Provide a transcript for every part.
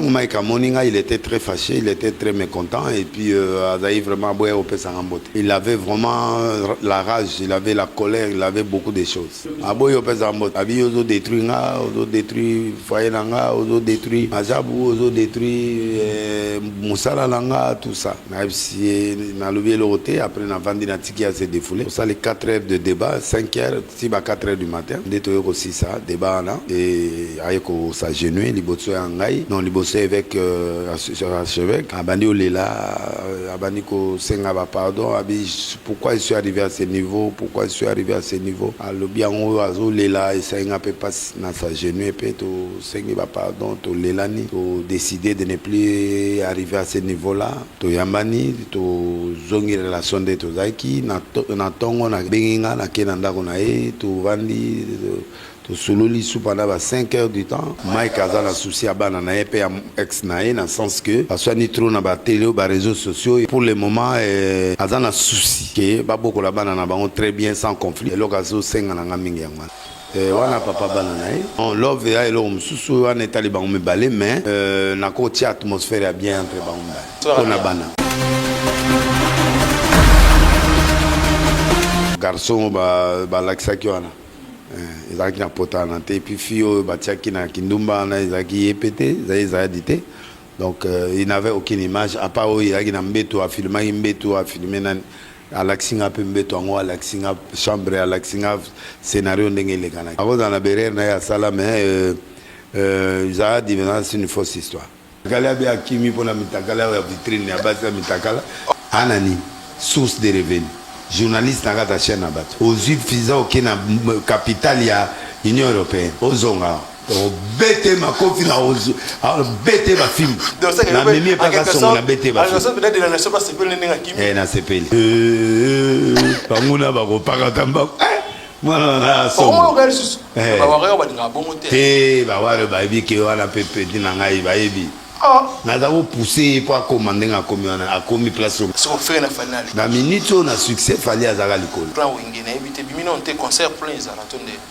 Ntango Mike amoni ngai, il était très fâché, il était très mécontent et puis azali vraiment aboya kopesa nga mbote. Il avait vraiment la rage, il avait la colère, il avait beaucoup de choses. Aboyi kopesa nga mbote. Abi ozo détruire nga, ozo détruire foyer na nga, ozo détruire majabu, ozo détruire mosala na nga, tout ça. Nayebisi ye, nalobi eloko te, après navandi natiki ye a se défouler. Tosali 4 heures de débat, 5 heures ti ba 4 heures du matin nde toye kosisa débat wana et aye ko s'agenouiller liboso ya ngai, non liboso ya évêque archevêque, abandi kolela, abandi kosenga ba pardon, abi pourquoi je suis arrivé à ce niveau, pourquoi je suis arrivé à ce niveau. Alobi yango azolela, esali nga mpe mpasi na s'agenouiller mpe tosengi ba pardon, tolelani, to décider de ne plus arriver à ce niveau là. Toyambani, tozongi relation nde tozalaki. Na ntongo nabengi nga, nake na ndako na ye, tovandi, tosololi su pendant ba 5 heures du temps. Mike aza na souci ya bana na ye mpe ya ex na ye, na sens que baswani trop na batele, ba réseaux sociaux. Pour le moment aza na souci ke babokola bana na bango très bien, sans conflit. Eloko azosenga na nga mingi yango wana. Wana papa bana na ye, love ya eloko mosusu wana etali bango mibale, mais nakotia atmosphère ya bien entre bango mibale mpona bana. Garçon balakisaki wana ezalaki na pota wana te, et puis fille oyo batiaki na kindumba wana ezalaki ye pe te, ezali ezaladi te. Donc il n'avait aucune image à part oyo ezalaki na mbeto. Afilmaki mbeto, afilme nani, alakisi nga mpe mbeto yango, alakisi nga chambre, alakisi nga scénario ndenge elekanaki. Akozala na berere na ye asala, mais ezalaki c'est une fausse histoire. Mitakala abe akimi mpona mitakala ya vitrine ya basi ya mitakala anani, source de revenu, journaliste na kati ya chaîne na bato. Ozwi visa, oke na capitale ya Union européenne, ozonga, obete makofi na obete bafilme, namemi epaka songo, nabete bafilme, nasepeli. Banguna bakopakata mbako mwana na songo te. Baware bayebi ke wana mpe peti na ngai, bayebi naza kopousse ye mpo akóma ndenge akomi wana, akomi place na minute oyo na succès. Fally azalaka likolo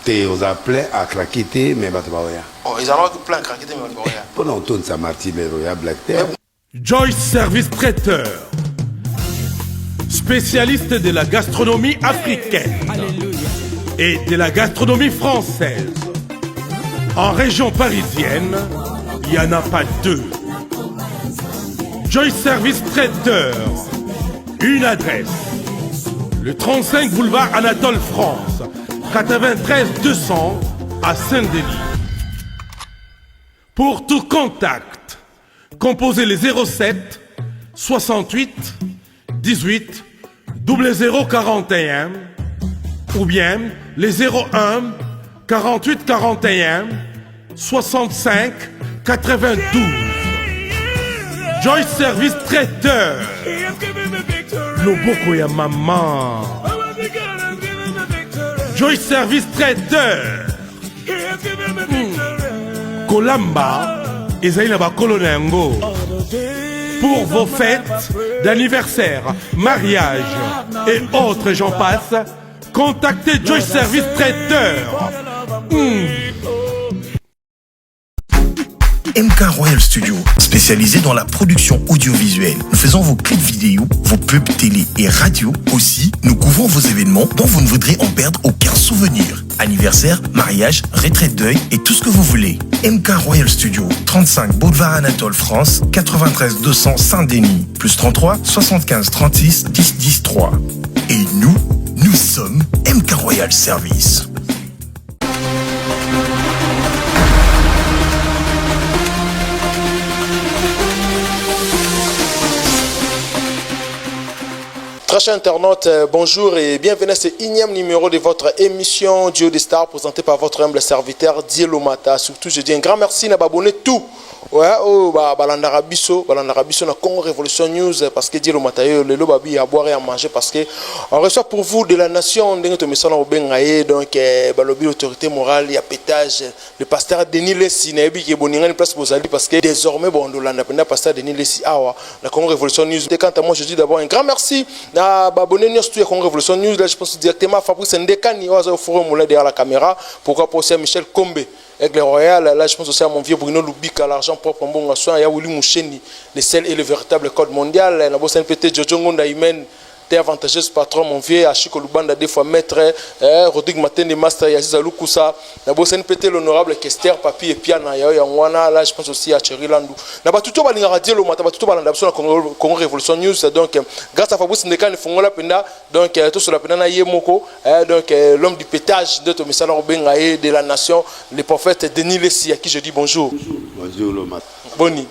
te, oza plein à craquer te, mais bato baoya mpona kotondisa Martyrs lero ya Black te. Joyce Service Traiteur, spécialiste de la gastronomie africaine et de la gastronomie française. En région parisienne, il n'y en a pas deux. Joyce Service Traiteur, une adresse, le 35 boulevard Anatole France, 93 200 à Saint-Denis. Pour tout contact, composez les 07 68 18 00 41 ou bien les 01 48 41 65 92. Joyce Service Traiteur. Loboko ya maman. Joyce Service Traiteur. Kolamba ezali na bakolo na yango. Pour vos fêtes d'anniversaire, mariage et autres, j'en passe, contactez Joyce Service Traiteur. MK Royal Studio, spécialisé dans la production audiovisuelle. Nous faisons vos clips vidéo, vos pubs télé et radio. Aussi, nous couvrons vos événements dont vous ne voudrez en perdre aucun souvenir. Anniversaire, mariage, retraite deuil et tout ce que vous voulez. MK Royal Studio, 35 Boulevard Anatole France, 93 200 Saint-Denis, plus 33 75 36 10 10 3. Et nous, nous sommes MK Royal Service. Très chers internautes, bonjour et bienvenue à ce énième numéro de votre émission Dieu des Stars présenté par votre humble serviteur Dielo Mata. Surtout, je dis un grand merci à abonné tout. Ouais, oh, ba, balandaka biso, balandaka biso na Congo Révolution News parce que Dielo Mata yo lelo babi à boire et à manger parce que on reçoit pour vous de la nation ndenge to mesana obenga ye, donc balobi l'autorité morale ya pétage, le pasteur Denis Lessi. Nayebi ke boningani place bozali parce que désormais bon ndolanda penda pasteur Denis Lessi awa na Congo Révolution News. Et quant à moi, je dis d'abord un grand merci na ba abonné nyonso ya Congo Révolution News. Là, je pense directement à Fabrice Ndekani oyo aza au forum derrière la caméra. Pourquoi pas aussi à Michel Kombe. Aigle Royal. Là, je pense aussi à mon vieux Bruno Lubika, l'argent propre en bon soin, ya Willy Moucheni, le sel et le véritable code mondial. Na bosani pe Jojo Ngonda Imen, t'es avantageuse patron, mon vieux Achiko Lubanda, deux fois maître, eh, Rodrigue Matende Master, Yaziz Alukusa, na bosani pe l'honorable Kester Papi et Piana ya Yangwana. Là, je pense aussi à Thierry Landou, na batuto balingaka Dielo Mata, batuto balanda biso na Congo, Congo Révolution News. Donc grâce à Fabrice Ndekani Fongola Penda, donc tout cela penda na ye moko, eh, donc l'homme du pétage de Tomisala Robenga et de la nation, le prophète Denis Lessi, à qui je dis bonjour. Bonjour Loma. Boni?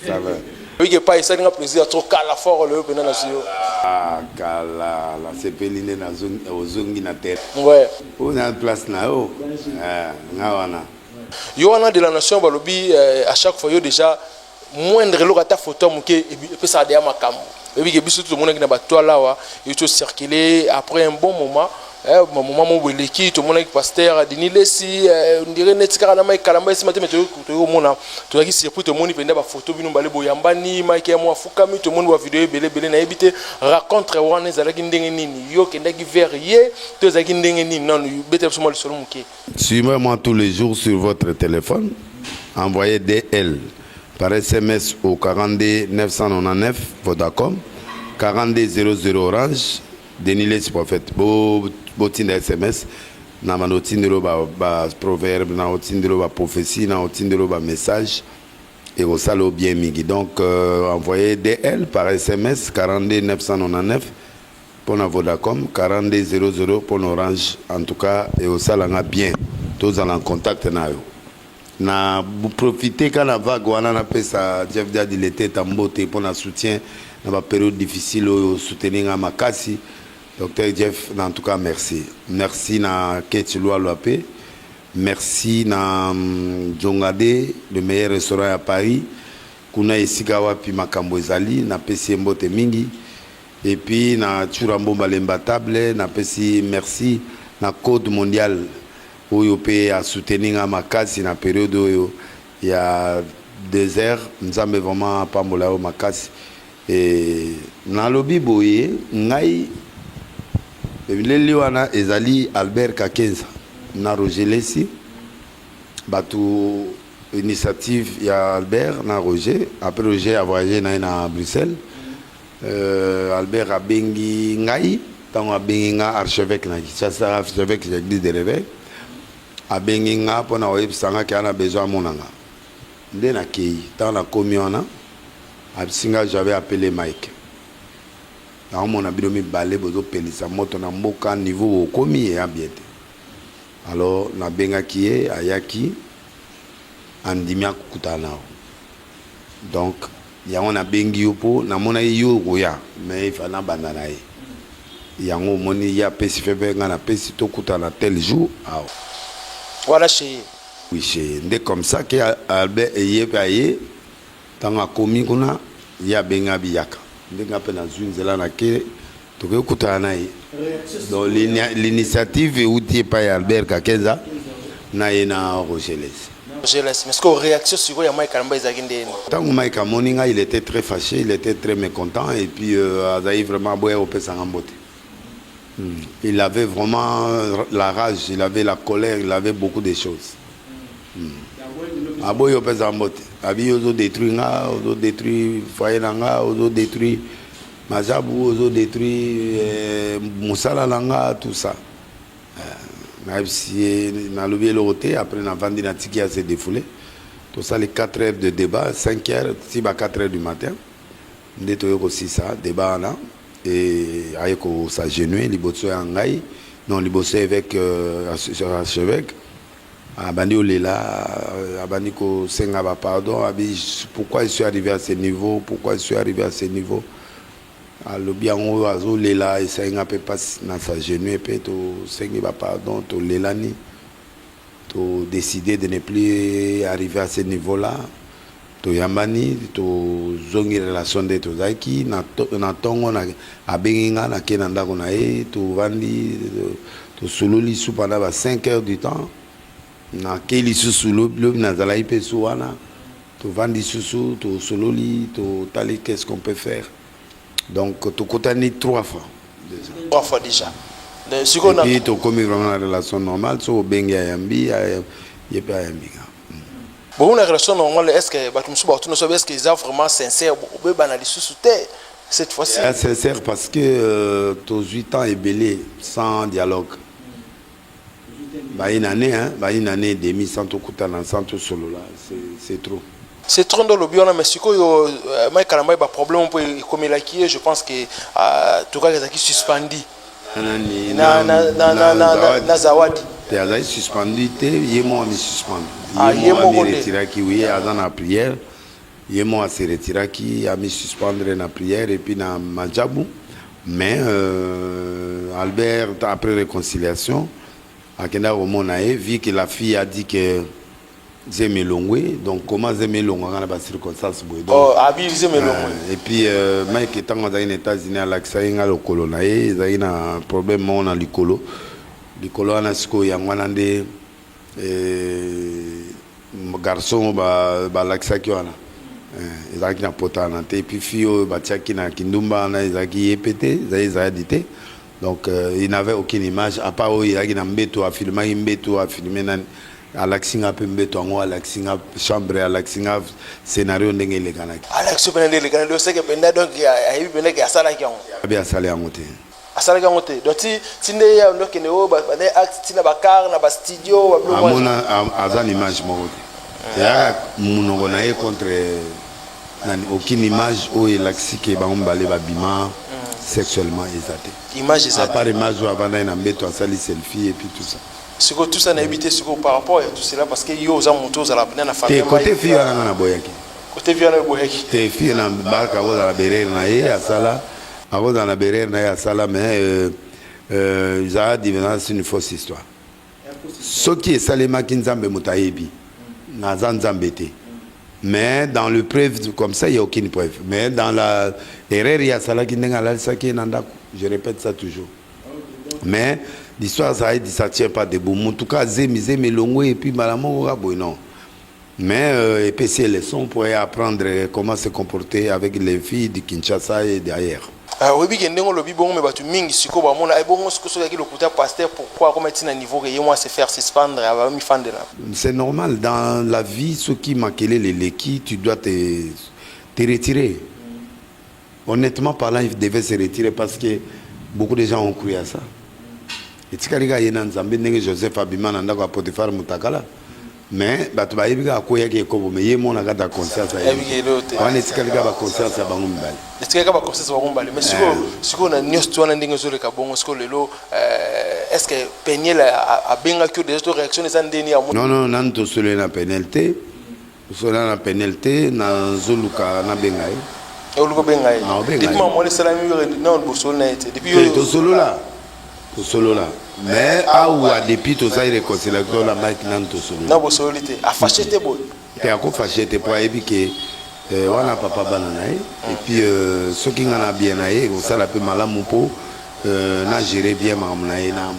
Ça va. Oui, que pas esalinga plaisir trop kala fort le pena na yo. Ah, kala, nasepeli nde ozongi na terre. Oyo na place na yo. Ah, nga wana. Yo wana de la nation, balobi à chaque fois yo déjà moindre eloko, ata photo moke, epesaka deya makambo. Oyebi ke biso tomonaki na batoile awa yo tocircule. Après un bon moment, moment moko eleki, tomonaki pasteur Denis Lesi, ondire neti kaka na Mike Kalamba esima te, me toyoki komona, tozalaki surpris, tomoni mpenza bafoto bino bale boyambani, Mike ya mo afukami, tomoni bavideo ebele ebele. Nayebi te rencontre wana ezalaki ndenge nini, yo okendaki vers ye to ezalaki ndenge nini? Nanu betela biso mwa lisolo moke. Suivez-moi tous les jours sur votre téléphone. Envoyez DL par SMS au 42 999 Vodacom, 42 00 Orange, Denis Lessi prophète. Bo botinda SMS na bando otindelo ba, ba proverbe, na otindelo ba prophétie, na otindelo ba message ekosala yo bien mingi. Donc envoyez DL par SMS 42 999 mpona Vodacom, 42 00 mpona Orange. En tout cas, ekosalanga bien tozala en contact na yo. Na profite ka na vague wana, napesa Jeff Dadi Leteta mbote mpona soutien na bapériode difficile oyo soutenir nga makasi. Docteur Jeff, en tout cas merci, merci na Keti Lwalwa mpe merci na Jongade, le meilleur restaurant ya Paris, kuna esika wapi makambo ezali, napesi ye mbote mingi. Et puis na Tsura Mbomba Lemba Table, napesi merci na Code Mondial oyo mpe asoutenir nga makasi na période oyo ya désert. Nzambe vraiment apambola yo makasi. E nalobi boye, ngai eleli wana ezali Albert Kakenza na Roger Lesi, bato initiative ya Albert na Roger. Après, Roger a voyagé na ye na Bruxelles. Albert abengi ngai. Ntango abengi nga, archevêque na Kinshasa, archevêque ya église de réveil, abengi nga mpona koyebisa nga ke ana besoin amona nga. Nde nakei. Ntango nakomi wana, abisi nga: "J'avais appelé Mike, naomona bino mibale bozopelisa moto na mboka, niveau bokomi eya bien te." Alors nabengaki ye, ayaki, andimi akokutana na yo. Donc yango nabengi yo mpo namonaki yo okoya, mais ifa nabanda na ye. Yango omoni ye apesi fe mpe ngai napesi, tokutana tel jour awa. Wana chez ye? Oui, chez ye. Nde comme ça ke Albert eye mpe aye. Ntango akomi kuna, ye abengi abiyaka, ndenge mpe nazwi nzela nake, tokoki kokutana na ye. Donc l'initiative euti epai ya Albert Kakenza na ye na Roger Lesi. Roger Lesi. Mais ce que réaction sikoyo ya Mike Kalamba ezalaki ndeni? Ntango Mike amoni ngai, il était très fâché, il était très mécontent et puis azali vraiment aboya kopesanga mbote. Il avait vraiment la rage, il avait la colère, il avait beaucoup de choses. Aboyi opesanga mbote, abi ozodétruire nga, ozodétruire foyer na nga, ozodétruire mazabu, ozodétruire mosala na nga, tout ça. Nayebisi ye, nalobi eloko te. Après navandi, natiki ya se défoulé. Tosali 4 heures de débat, 5 heures, ti ba 4 heures du matin nde toye kosisa débat wana. E aye kos'agenouiller liboso ya ngai, non, liboso évêque, archevêque. Abandi olela, abandi kosenga bapardon, abi pourquoi je suis arrivé à ce niveau, pourquoi je suis arrivé à ce niveau. Alobi yango oyo, azolela, esali nga mpe mpasi. Na s'agenouiller mpe, tosengi bapardon, tolelani, todécider de ne plus arriver à ce niveau là. Toyambani, tozongi relation nde tozalaki. Na ntongo abengi nga, nake na ndako na ye, tovandi, tosololi su pendant ba 5 heures du temps. Nakei lisusu lobi, nazalaki mpe su wana, tovandi susu, tosololi, totali qu'est-ce qu'on peut faire. Donc tokutani trois fois déjà. Trois fois déjà. Et puis tokomi vraiment na relation normale. So obengi, ayambi. Ye mpe ayambi nga. Bongo na relation normale, est ce que bato mosusu batuna so, est ce que eza vraiment sincère, bobebana lisusu te cette fois-ci? Eza sincère parce que tozwi temps ebele sans dialogue, ba une année, hein, ba une année et demie sans tokutana, sans tosolola, c'est trop. C'est trop nde olobi wana. Mais sikoyo Mike Kalambay, baproblème mpo ekomelaki ye, je pense que tokaka ezalaki suspendi. Nani? Na Zawadi. Te, azali suspendu te, ye moko amisuspendre. Ah, ye moko nde. Amiretiraki, oui, aza na prière. Ye moko ase retiraki, amisuspendre na prière et puis na majabu. Mais Albert, après réconciliation, akendaki komona ye, vu que la fille a dit que zemi elongwe. Donc comment zemi elongwaka na bacirconstance boye? Donc Oh, abi zemi elongwe. Et puis Mike, ntango azalaki na États-Unis, alakisaki nga lokolo na ye, ezalaki na problème moko na likolo. Likolo wana sikoyo, yango wana nde garçon balakisaki wana ezalaki na pota wana te. Et puis fille oyo batiaki na kindumba wana, ezalaki ye mpe te, ezalaki Zawadi te. Donc il n'avait aucune image à part oyo ezalaki na mbeto. Afilmaki mbeto, afilme nani, alakisi nga mpe mbeto yango, alakisi nga chambre, alakisi nga scénario ndenge elekanaki. Alakisi mpenza nde elekana, donc seke mpenza, donc ayebi mpenza ke asalaki yango. Abi asali yango te. Asalaki yango te. Donc ti nde ya ndokende oyo bande acte ti na bacar na bastudio babiloko wana. Amona aza na image moko te, eyaka monoko na ye contre nani. Aucune image oyo elakisi ke bango mibale babima sexuellement eza te. Image eza À te. Part image oyo avandaki na mbeto, asali selfie et puis tout ça. Sikoyo tout ça, nayebi te sikoyo par rapport ya tout cela, parce que yo oza moto ozala mpenza na Te. Famille. Côté fille wana, nga naboyaki. Côté fille wana eboyaki. Te, fille na baka akozala berere na ye asala, akozala na berere na ye asala, mais ezala c'est une fausse histoire. Soki esalemaki, Nzambe moto ayebi, naza Nzambe te. Mais dans le preuve comme ça, il y a aucune preuve. Mais dans la erreur ye asalaki, ndenge alalisaki ye na ndako, je répète ça toujours, mais l'histoire, ça dit, ça tient pas debout. Motuka zemi, zemi elongo et puis mbala moko kaka boye, non. Mais epesi ye leçon pour apprendre comment se comporter avec les filles de Kinshasa et d'ailleurs. Oyebi ke ndenge olobi bongo, me bato mingi sikoyo bamona bongo sikoyo, soki ayaki lokuta, pasteur, pourquoi akoma ntina niveau ke ye mwa se faire suspendre, abamifandela? C'est normal dans la vie, soki makelele eleki, tu dois te retirer. Honnêtement parlant, il devait se retirer parce que beaucoup de gens ont cru à ça. Etikali kaka ye na Nzambe, ndenge Joseph abima na ndako ya Potifar mutakala. Mais bato bayebi kaka akweyaki ekobo, mais ye mona kati ya conscience. Ayebi eloko te. Wana etikali kaka baconscience ya bango mibale. Etikali kaka baconscience bango mibale. Mais sikoyo na nyonso ti wana, ndenge ezoleka bongo sikoyo lelo, est ce que Peniel abengaki yo déjà to réaction eza ndeni ya Non, nanu tosololi na Peniel te, tosololi na Peniel te. Nazoluka nabenga ye. Oluka obenga ye? Ah, obenga ye. Depuis mamona esalami nano, bosolo na ye te depuis? Te. Yo Tosolola, tosolola, mais awa depuis tozali réconciliation na Mike, nanu tosolola. Na bosololi te, afâché te boye? Te, akofâcher te, po ayebi ke wana papa bana na ye. Et puis soki nga na bien na ye, ekosala mpe malamu mpo na gérer bien makambo na ye na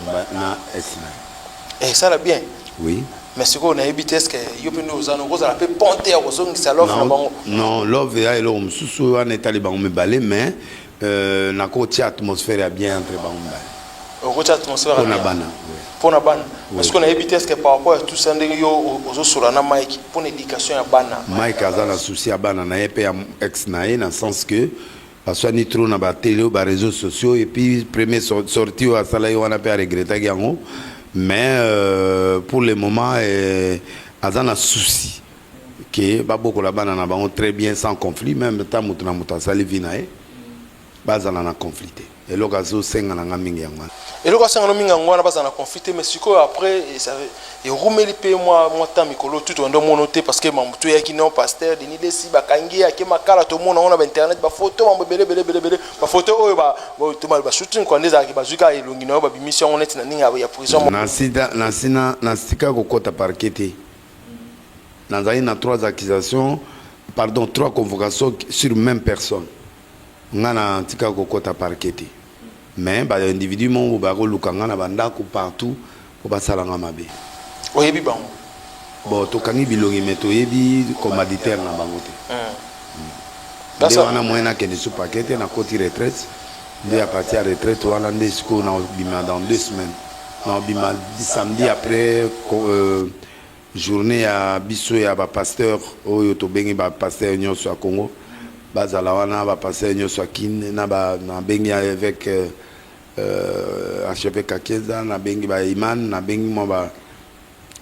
ex na ye. Esala bien. Oui. Mais sikoyo nayebi te, est ce que yo mpe nde oza okozala mpe ponte ya kozongisa love na bango? Non, love eza eloko mosusu wana, etali bango mibale. Mais nakotia atmosphère ya bien entre bango mibale. Okotia atmosphère ya mpona bien. Bana. Mpona bana. Mais sikoyo nayebi te, est ce que par rapport ya tout ça, ndenge yo ozosola na Mike mpona éducation ya bana? Mike aza na souci ya bana na ye mpe ya ex na ye, na sens que baswani trop na batele oyo, baréseaux sociaux. Et puis premier sortie oyo asala ye wana mpe aregretaki yango. Mais pour le moment aza na souci ke babokola bana na bango très bien, sans conflit. Même ta moto na moto asali vie na ye, bazala na conflit te. Eloko azosenga na nga mingi yango wana. Eloko asengano mingi yango wana, bazala na conflit te. Mais sikoyo après erumeli mpe mwa temps, mikolo tu tondo mono te, parce que mambo toyaki non, pasteur Denis Lesi bakangi ye, ake Makala, tomona ngo na bainternet, bafoto, mambo ebele ebele ebele ebele, bafoto oyo bashooting kwa nde ezalaki, bazwi kaka elongi na yo, babimisi yango neti na ndenge ya prison. Nasina nasika kokɔta parquet te. Nazali na trois accusations, pardon, trois convocations sur même personne. Nga na tika kokɔta parquet te, mais baindividu moko bakoluka nga na bandako partout mpo basalanga mabe. Oyebi bango? Bon, tokangi bilongi, mais toyebi commanditaire na bango te. Nde wana moyen nakende su parquet te, nakoti retraite. Nde à partir ya retraite wana nde sikoyo naobima dans 2 semaines, naobima samedi après. Journée ya biso ya ba pasteurs oyo tobengi ba pasteurs nyonso ya Congo bazala wana, ba pasteurs nyonso ya Kin, na ba nabengi avec archevêque Kakieza, nabengi ba iman, nabengi mwa ba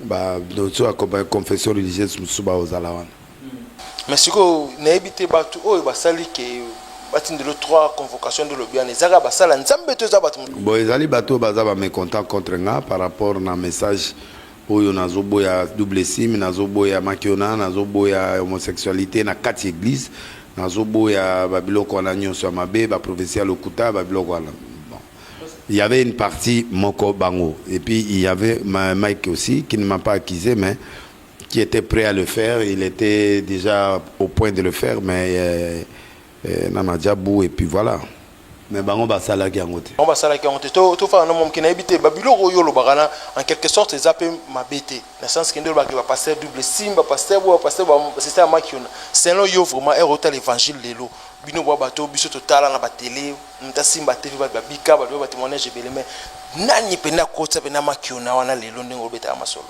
ba so ya confession religieuse mosusu baozala wana. Mais sikoyo nayebi te, bato oyo basali ke batindelo trois convocation nde olobi wana, ezaka basala Nzambe to eza bato? Bon, ezali bato oyo baza bamécontent contre nga par rapport na message oyo nazoboya double sim, nazoboya makiona, nazoboya homosexualité na kati église, nazoboya babiloko wana nyonso ya mabe, baprophétie ya lokuta, babiloko wana. Bon, il y avait une partie moko bango et puis il y avait Mike aussi qui ne m'a pas accusé mais qui était prêt à le faire. Il était déjà au point de le faire, mais na Madiabou et puis voilà. Mais bango basalaki yango te. Bango basalaki yango te. Tofala no moke, nayebi te, babiloko oyo olobaka na en quelque sorte eza mpe mabe te, na sens ke nde olobaka bapasteur double sim, bapasteur boyo, bapasteur basystème ya makiona. Selon yo vraiment, ere otala évangile lelo, bino bwa bato biso totala na batele, moto asimba te, bato babika, bato batémoignage ebele, mais nani mpenza akotisa mpenza makiona wana lelo ndenge obetaka masolo?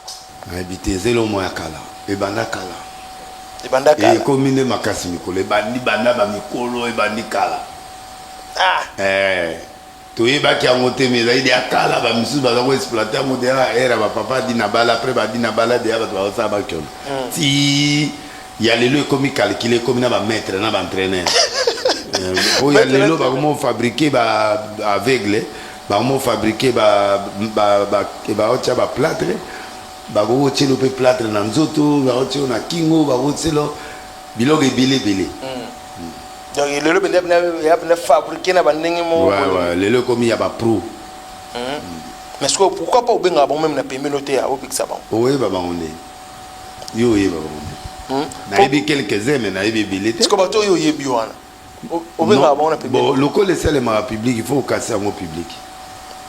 Nayebi te, eza eloko ya kala, ebanda kala. Ebanda kala. Ekomi nde makasi mikolo, ebandi banda bamikolo, ebandi kala. Toyebaki yango te, mais ezali deya kala. Bamisusu baza koexploiter yango deya ere bapapa dina bala, après badina bala deya bato bazosala bakiona ti ya lelo. Ekomi calcul, ekomi na bamaître na baentraîneur. Po ya lelo bakomo fabriquer baaveugle, bakomo fabriquer, baotya baplâtre, bakoki kotielo mpe plâtre na nzoto, bakotielo na kingo, bakotielo biloko ebele ebele. Donc lelo mpenza ya mpenza fabriqué na bandenge moko. Lelo ekomi ya bapro. Mais sikoyo pourquoi pas obengaka bango même na pembeni te ya opekisa bango? Oyeba bango nde yo, oyeba bango nde. Nayebi quelques-uns mais nayebi ebele te. Sikoyo bato oyo oyebi wana, obengaka bango na pembeni? Bon, lokola esalemaka public, il faut okasi yango public.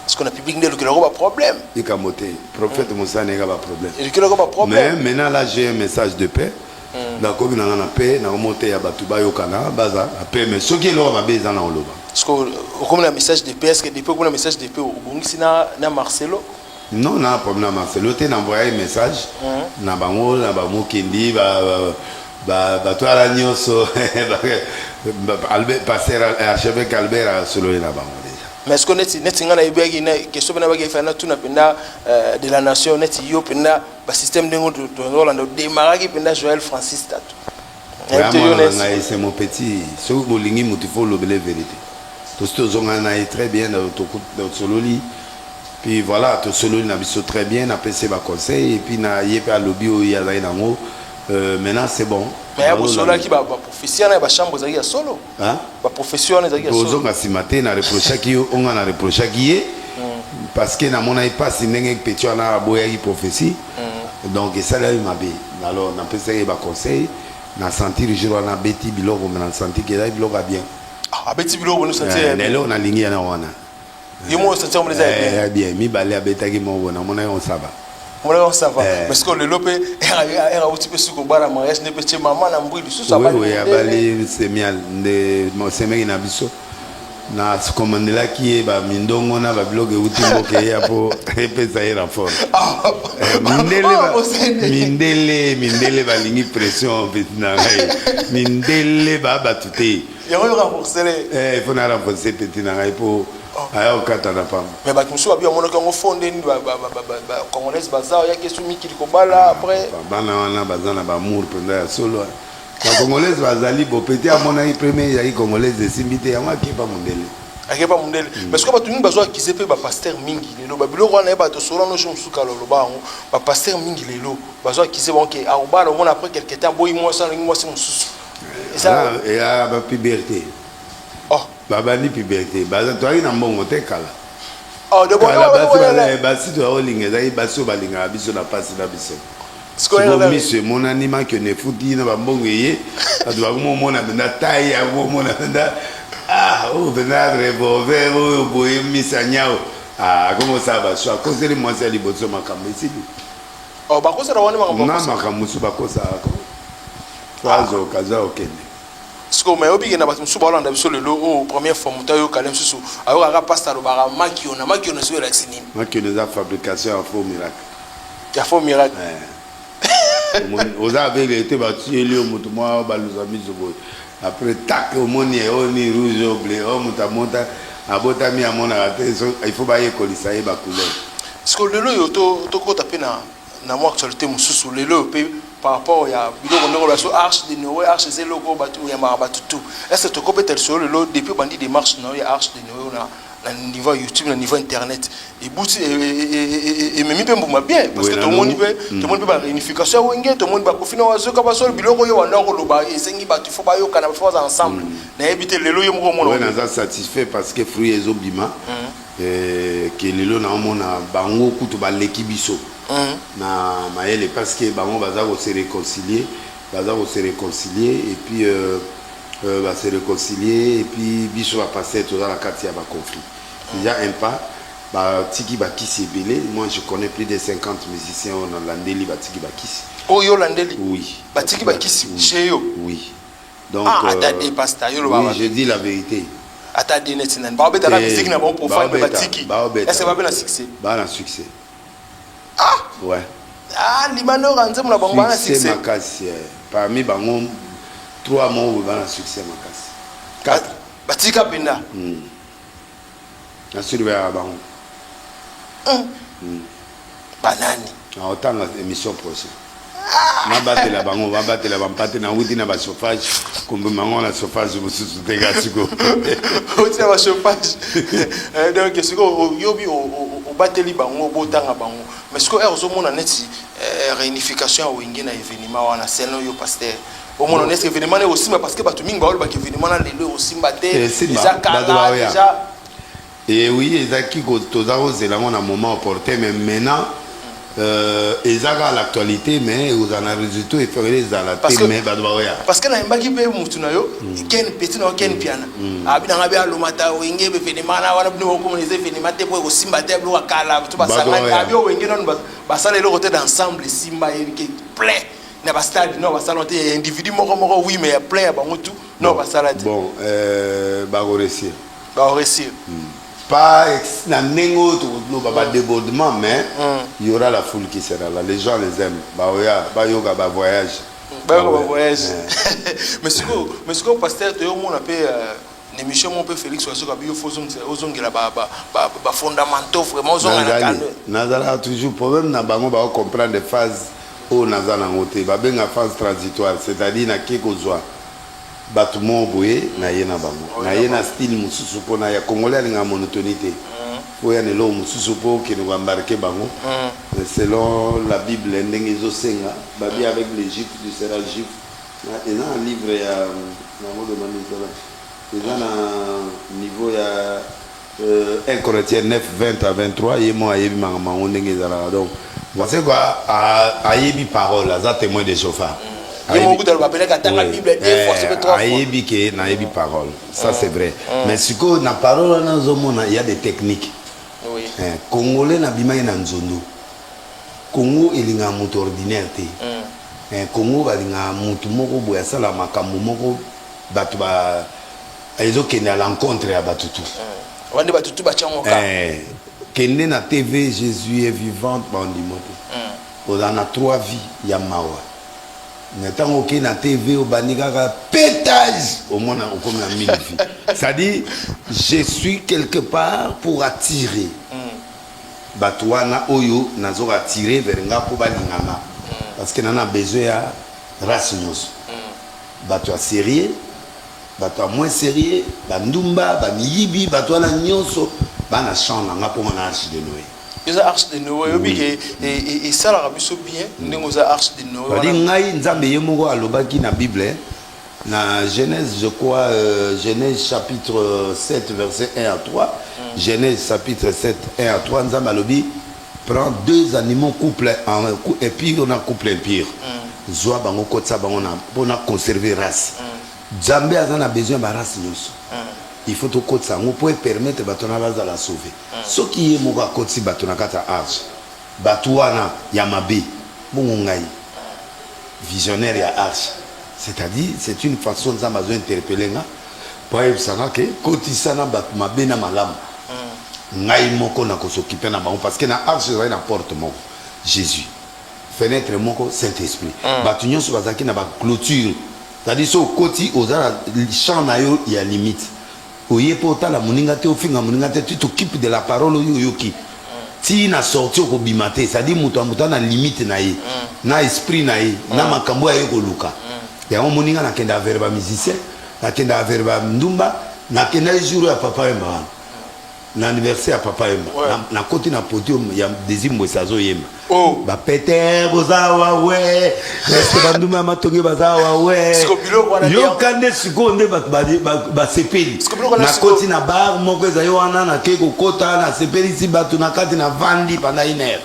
Parce que na public nde elukelako baproblème. Likambo te, prophète mosala eka baproblème. Elukelako baproblème. Mais maintenant là, j'ai un message de paix. Nakomi na nga na paix, nakomi oteya bato bayokana, baza na paix, mais soki eloko mabe eza na oloba. Parce que okomi na message de paix, est ce que depuis okomi na message de paix, obongisi na Marcelo? Non, na problème na Marcelo te. Na envoyé message na bango, na bamokendi, bato wana nyonso. Pasteur archevêque Albert asololi na bango déjà. Mais est ce que neti ngai nayebaki na question mpe nayebaki efai natuna mpenza de la nation, neti yo mpenza basystème ndenge tozolanda, odemaraki mpenza Joël Francis Tatu? Mwana na ngai, c'est mon petit. Soki bolingi motu, faut olobele vérité. Tosi tozongana na ye très bien, tosololi, puis voilà, tosololi na biso très bien, napesi ye baconseil et puis na ye mpe alobi oyo ye azali nango. Maintenant c'est bon. Mais ya bosololaki, baprophétie wana ya bachambre ezalaki ya solo? Baprophétie wana ezalaki ya solo? Tozonga nsima te. Na reprochaki yo onga, na reprochaki ye parce que namonaki mpasi ndenge petit wana aboyaki prophétie, donc esalaki mabe. Alors napesaki ye baconseil. Na sentir jour wana abeti biloko, mais na sentir ke ezali biloko ya bien. Abeti biloko boni? Sentir Na eloko nalingi yana wana. Ye moko sentir ngo eza ya bien. Ya bien. Mibale abetaki moko, namonaki on ça va. Monaki ça va, mais sikoyo lelo mpe ere auti mpe soki kobala mariage nde mpe tie mama na mbwi lisusu. Oui, abali semial nde semeki na biso. Na komandelaki ye bamindongo na babiloko euti mboka eya mpo epesa ye renfort. Mindele, mindele balingi pression. Petit na ngai, mindele baa bato te. Yango yo renforcer? Il faut na renforcer petit na ngai mpo aya kokata na pamba. Mais bato mosusu babi bamonaki yango fo ndeni bacongolaise baza oyaki esu mikili kobala après. Bana wana baza na bamour mpenza ya solo. Bacongolaise bazali bo petit amonaki premier ezalaki congolaise, esimbi te, yango akepa mondele. Akepa mondele. Parce que bato mingi bazwa akize mpe bapasteur mingi lelo babiloko wana yeba tosola no jour mosusu kala oloba yango. Bapasteur mingi lelo bazwa akize bango ke akobala, omona après quelque temps boyi mwasi, alingi mwasi mosusu. Eza bapuberté. Babandi puberté, toyaki na mbongo te kala. Kala basi toyakolinga ezalaki basi oyo balingaka biso na mpasi na biso. Sikoyo miso emonani, makiono efuti na bambongo eye, bato bakomomona mpenza tai, akomomona mpenza oyo mpenza revolver oyo boye, misa nyao akomosala baso, akoseli mwasi ya liboso, makambo esili. Bakosala wana makambo. Na makambo mosusu bakosalaka po azoka aza okende. Sikoyo me oyebike na bato mosusu baolanda biso lelo oyo, première fois moto ayokale mosusu ayokaka pasteur alobaka makiona. Makiona soki elakisi nini? Makiona eza fabrication ya faux miracle. Ya faux miracle. Oza aveugle te, batieli yo moto mwa baluza miso boye, après tak, omoni oyo ni rouge, oyo bleu. Oyo moto amota abotami amonaka te, il faut bayekolisa ye bacouleur. Parce que lelo oyo tokota mpe na mwa actualité mosusu lelo oyo mpe par rapport ya biloko ndenge oloba so Arche de Noé. Arche eza eloko oyo bato oyambaka bato tout. Est ce que tokobeta lisolo lelo, depuis obandi démarche na yo ya Arche de Noé na niveau ya YouTube, na niveau internet, ebuti ememi mpe mbuma bien? Parce que tomoni mpe baréunification ya Wenge, tomoni bakofi na wazoka basolo biloko oyo wanda koloba esengi bato, ifo bayokana, bafo baza ensemble. Nayebi te lelo yo moko omona. Naza satisfait parce que fruit ezobima, ke lelo naomona bango kutu baleki biso na mayele, parce que bango baza kose réconcilier, baza kose réconcilier et puis base réconcilier, et puis biso bapasteur toza na kati ya baconflit. Déjà un pas, batiki bakisi ebele. Moi, je connais plus de 50 musiciens oyo nalandeli, batiki bakisi. Oyo olandeli? Oui. Batiki bakisi chez yo? Oui. Donc ah, ata de pasteur yo? Oui, je dis la vérité. Ata de neti nani baobetaka musique na bango profane mpe batiki? Est-ce babe na succès? Baa na succès. Ah. Ouais. Ah, limanda oyo nzembo na bango baa na succès makasi. Parmi bango trois moko boye baa na succès makasi, quatre. Batika mpenza? Nasurveillaka bango. Banani? Naotanga émission prochaine. Nabatela bango, babatela bampate. Nauti na bachauffage, kombima yango na chauffage mosusu te ka siko. Oti na bachauffage, donc sikoyo oyobi obateli bango, botanga bango. Mais sikoyo ere ozomona neti réunification ya Wenge na événement wana, selon yo pasteur, omona neti événement na ekosimba? Parce que bato mingi baolobaka événement na lelo ekosimba te, eza kala déjà. Et oui, ezalaki toza kozela yango na moment opportun, mais maintenant eza kaka l'actualité, mais ozala na résultat efengeli ezala te, mais bato baoya. Parce que nayembaki mpe mutu na yo Ken, petit na yo Ken Piana, abi nanga mpe alomata Wenge événement na wana, bino okomona eza événement te po ekosimba te, biloko ya kala to basangani. Abi oyo Wenge nanu basala eloko te d'ensemble esimba plein na bastade. No basala te individu moko moko, oui, mais ya plein ya bango tout, no basala te. Bon, bakoréussir. Bakoréussir. Pas na ndenge oyo tokoloba badébordement, mais il y aura la foule qui sera là. Les gens les aiment, baoya bayoka bavoyage. Bayoka bavoyage. Mais sikoyo pasteur, toyomona mpe na émission moko mpe Félix Wazoka biyo fo ozongela bafondamentaux, vraiment ozonga na kando. Nazalaka toujours. Problème na bango, bakocomprendre phase oyo naza nango te. Babenga phase transitoire, c'est-à-dire nake kozwa bato moko boye, na ye na bango, na ye na style mosusu, mpona ya Congolais alingaka monotonie te. Po ya na eloko mosusu mpo okende koembarquer bango selon la Bible ndenge ezosenga. Babi avec les Juifs tu seras juif. Eza na livre ya nango demande, ezala eza na niveau ya 1 Corinthiens 9, 20 à 23. Ye mo ayebi makambo yango ndenge ezalaka. Donc parce que ayebi parole, aza témoin de Jéhovah. Ayebi ke nayebi parole, ça c'est vrai. Mais sikoyo na parole wana ozomona ya des techniques. Congolais nabimaki na nzondo. Congo elingaka moto ordinaire te. Congo balingaka motu moko boye asala makambo moko, bato ba ezokende à l'encontre ya bato tu. Wande bato tu batyango ka. Kende na TV, Jésus est vivante, bandimo te. Ozala na trois vie ya mawa. Na ntango okei na TV, obandi kaka pétage, omona okomi na mille vie. C'est-à-dire, je suis quelque part pour attirer bato wana oyo nazoka attirer vers nga mpo balinganga, parce que na besoin ya race nyonso, bato ya sérieux, bato ya moins sérieux, bandumba, bamiyibi, bato wana nyonso bana champ na nga mpo nga na Arche de Noé. Eza Arche de Noé, oyebi ke esalaka biso bien ndenge oza Arche de Noé. Badi ngai, Nzambe ye moko alobaki na Bible, na Genèse, je crois, Genèse chapitre 7, verset 1 à 3. Genèse chapitre 7, 1 à 3, Nzambe alobi: prends deux animaux couple en, et puis on a couple impur, zwa bango, kotisa bango na mpona conserver race. Nzambe aza na besoin ya barace nyonso. Il faut tokotisa yango mpo epermettre bato wana bazala sauve. Soki ye moko akotisi bato na kati ya arche, bato wana ya mabe, bongo ngai visionnaire ya arche, c'est-à-dire c'est une façon Nzambe azo interpeller nga po ayebisanga ke kotisa na bato mabe na malamu, ngai moko nakos'occuper na bango, parce que na arche ezali na porte moko, Jésus. Fenêtre moko Saint Esprit. Bato nyonso bazalaki na ba clôture. C'est-à-dire soki okoti oza na champ na yo ya limite. Oye po otala moninga te, ofinga moninga te, tu t'occupes de la parole oyo oyoki. Ti na sortie okobima te. C'est-à-dire moto ya moto aza na limite na ye, na esprit na ye, na makambo oyo aye koluka. Yango omoni nga nakendaka vers ba musiciens, nakendaka vers ba ndumba, nakendaki jour oyo ya Papa Wemba wana. Na anniversaire ya Papa Wemba. Ouais. Na, na koti na podium ya Desi Mbwese azo yemba. Oh. Ba Peter boza wa we. Est-ce que banduma ya matonge baza wa we. Siko biloko wana Yoka nde sikoyo nde bato ba, ba, basepeli. Siko biloko wana Na siko- koti na bar moko ezali wana na ke kokota na sepelisi bato na kati na vandi pendant une heure.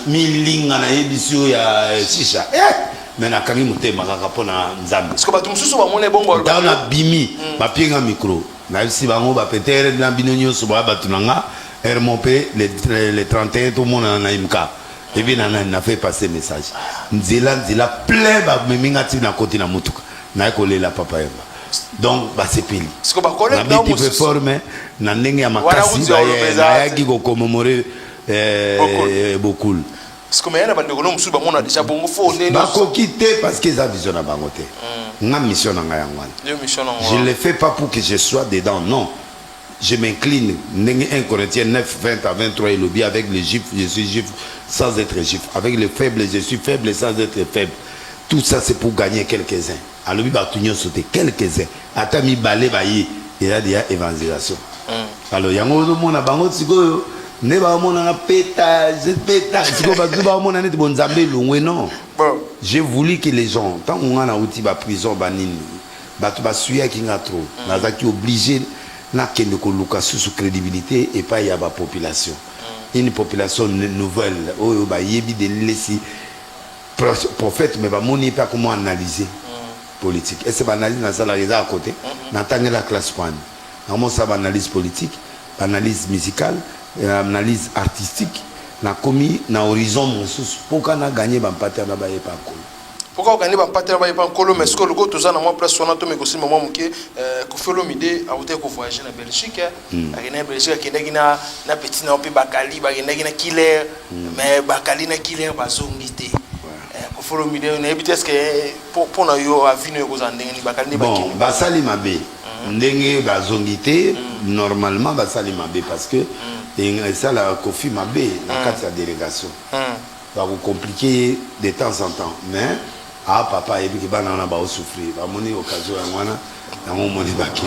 Milinga nayebisi yo ya shisha. Eh! Mais nakangi motema kaka mpo na Nzambe. Siko bato mosusu bamoni bongo Ntango nabimi bapie nga micro. Nayebisi bango ba peter na bino nyonso ba bato na nga heure moko mpe le 31 tomonana na imka. Et puis na nani na fait passer message. Nzela nzela plein bamemi nga ti nakoti na motuka. Naye kolela Papa Wemba. Donc basepeli. Siko ba collègue na yo Nabeti mpe mosusu. forme na ndenge ya Wana makasi kutu ya koloba eza nayaki te. ko commémorer Bokul. Siko me ya na bandeko no mosusu bamona déjà bongo fo ndenge Bakoki te parce que eza vision na bango te. Nga mission na ngai yango wana. Yo mission nango Je ne le fais pas pour que je sois dedans, non. Je m'incline. Ndenge 1 Corinthiens 9, 20 à 23 elobi, avec les juifs, je suis juif sans être juif. Avec les faibles, je suis faible sans être faible. Tout ça, c'est pour gagner quelques-uns. Alobi bato nyonso te, quelques-uns. Ata mibale baye, eza déjà évangélisation. Alors yango ozomona bango sikoyo nde baomonanga peta peta sikoyo bato baomona neti bonzambe elongwe non. Bon. J'ai voulu que les gens, ntango nga nauti baprison banini, bato basuyaki nga trop, nazalaki obligé nakende koluka susu crédibilité epai ya bapopulation, une population nouvelle oyo bayebi Delesi prophète, mais bamoni mpe akoma analyser politique. Ese baanalyse nasalaka eza à côté, natangela classe kwani, nakomosala baanalyse politique, baanalyse musicale, analyse artistique. Nakomi na horizon mosusu mpoka naganye bampate wana bayepa nkolo. Pourquoi okandi bampate na bayepa nkolo? Mais sikoyo loko toza na mwa place wana, tomeki kosimba mwa moke. Koffi Olomide awutaki kovoyage na Belgique, akendaki na Belgique, akendaki na petit na yo mpe Bakali, bakendaki na Killer, mais Bakali na Killer bazongi te. Koffi Olomide, nayebi te, est-ce mpo na yo avino ekozala ndenge nini? Bakali nde Bon, bakimi. Basali mabe ndenge bazongi te. Normalement basali mabe parce que esalaka Kofi mabe na kati ya délégation, bakocompliquer ye de temps en temps. Mais a papa ayebiki bana wana baosouffrir, bamoni occasion yango wana, yango omoni bake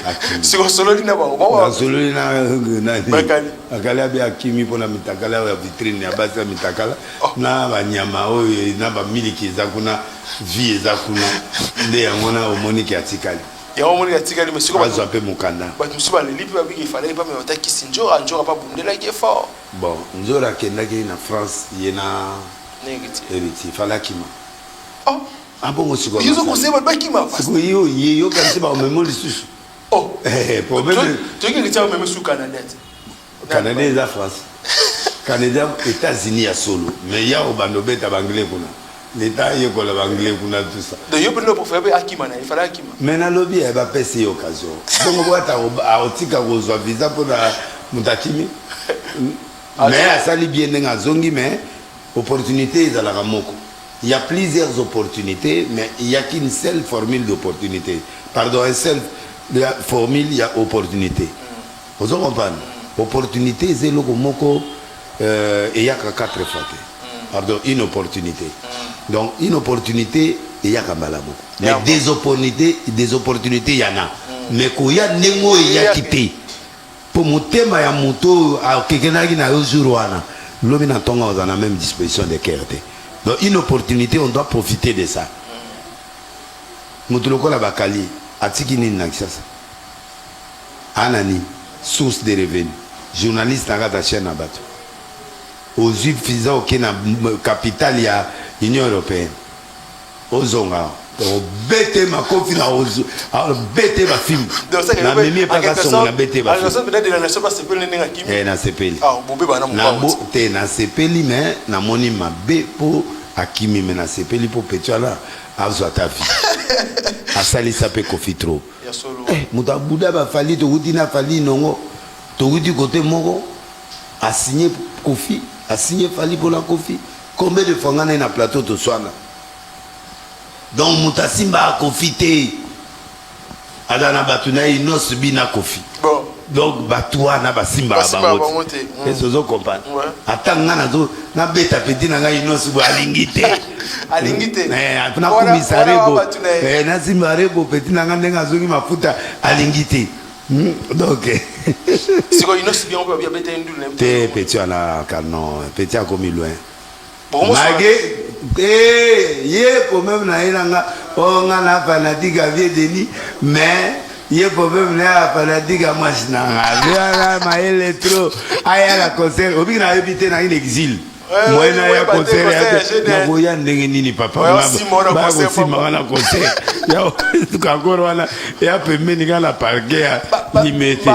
akimi. Sikosololi na bango bango. Nasololi na nani? Bakali. Bakali abe akimi mpona mitakala oyo ya vitrine ya basi ya mitakala na banyama oyo na bamiliki eza kuna, vie eza kuna nde yango na omoniki atikali. Yango omoni atikali, mais sikoyo azwa mpe mokanda. Bato mosusu baleli mpe babiki efalaki mpe amema takisi Nzora, Nzora mpe abundelaki ye fort. Bon, Nzora akendaki na France ye na ndenge ti Héritier, fallait akima. Oh. Abongo sikoyo yo ozokonseille bato bakima? Sikoyo yo ye yokanisi bakomema lisusu. Oh. Problème. Toyoki Héritier ameme su Canada te. Canada eza France, Canada États-Unis ya solo, mais ya obanda obeta baanglais kuna, leta ayekola baanglais kuna, tout ça. Donc yo mpe nde préféré mpe akima na ye, fallait akima. Mais nalobi ya bapesi ye occasion bongo boata aotika kozwa visa mpona moto akimi, mais asali bien ndenge azongi. Mais opportunité ezalaka moko. Il y a plusieurs opportunités, mais il y a qu'une seule formule d'opportunité, pardon, un seul la formule ya opportunité. Ozo comprendre, opportunité eza eloko moko eyaka quatre fois te. Pardon, une opportunité, donc une opportunité eyaka mbala moko, mais des opportunités, des opportunités yana, mais koya ndenge oyo eyaki te, mpo motema ya moto oyo akekenaki na yo jour wana, lobi na ntongo ozala na même disposition de cœur te. Donc une opportunité, on doit profiter de ça. Moto lokola Bakali atiki nini na Kisasa? Ana nini? Source de revenu, journaliste na kati ya chaîne na bato. Ozwi visa, oke na capitale ya Union européenne, ozonga, obete makofi na obete bafilme namemi epaka songo, nabete bafilme. Nasepeli te, nasepeli, mais namoni mabe mpo akimi. Mais nasepeli mpo petit wana azwa ta vie, asalisa mpe Kofi trop. Moto abuda bafali, tokuti na Fali nongo, tokuti kote moko, asigné Kofi, asigné Fali mpona Kofi. Combien de fois nga na ye na plateau toswana. Donc moto asimbaka Koffi te. Aza na batu na ye Innoss'B na Koffi. Bon. Donc batu wana basimbaka bango te. Est-ce ozo comprendre? Ouais. Ata nga nazo nabeta petit na nga Innoss'B alingi te. Alingi te. Eh, nakumisa Rebo. Eh, nasimba Rebo petit na nga ndenge azongi mafuta alingi te. Donc sikoyo Innoss'B yango mpe abeta ye ndule na ye. Te petit wana non, petit akomi loin. Malgré eh, ye problème na ye na nga oh nga na fanatique ya vieux Denis mais ye problème na ye ya fanatique ya mwasi na nga vieux wana mayele trop aya na concert obiki nayebi te na une exil moyen na ya concert nakoya ndenge nini papa bakosimaka na concert ya kakoro wana ya pembeni kaka na parke ya limete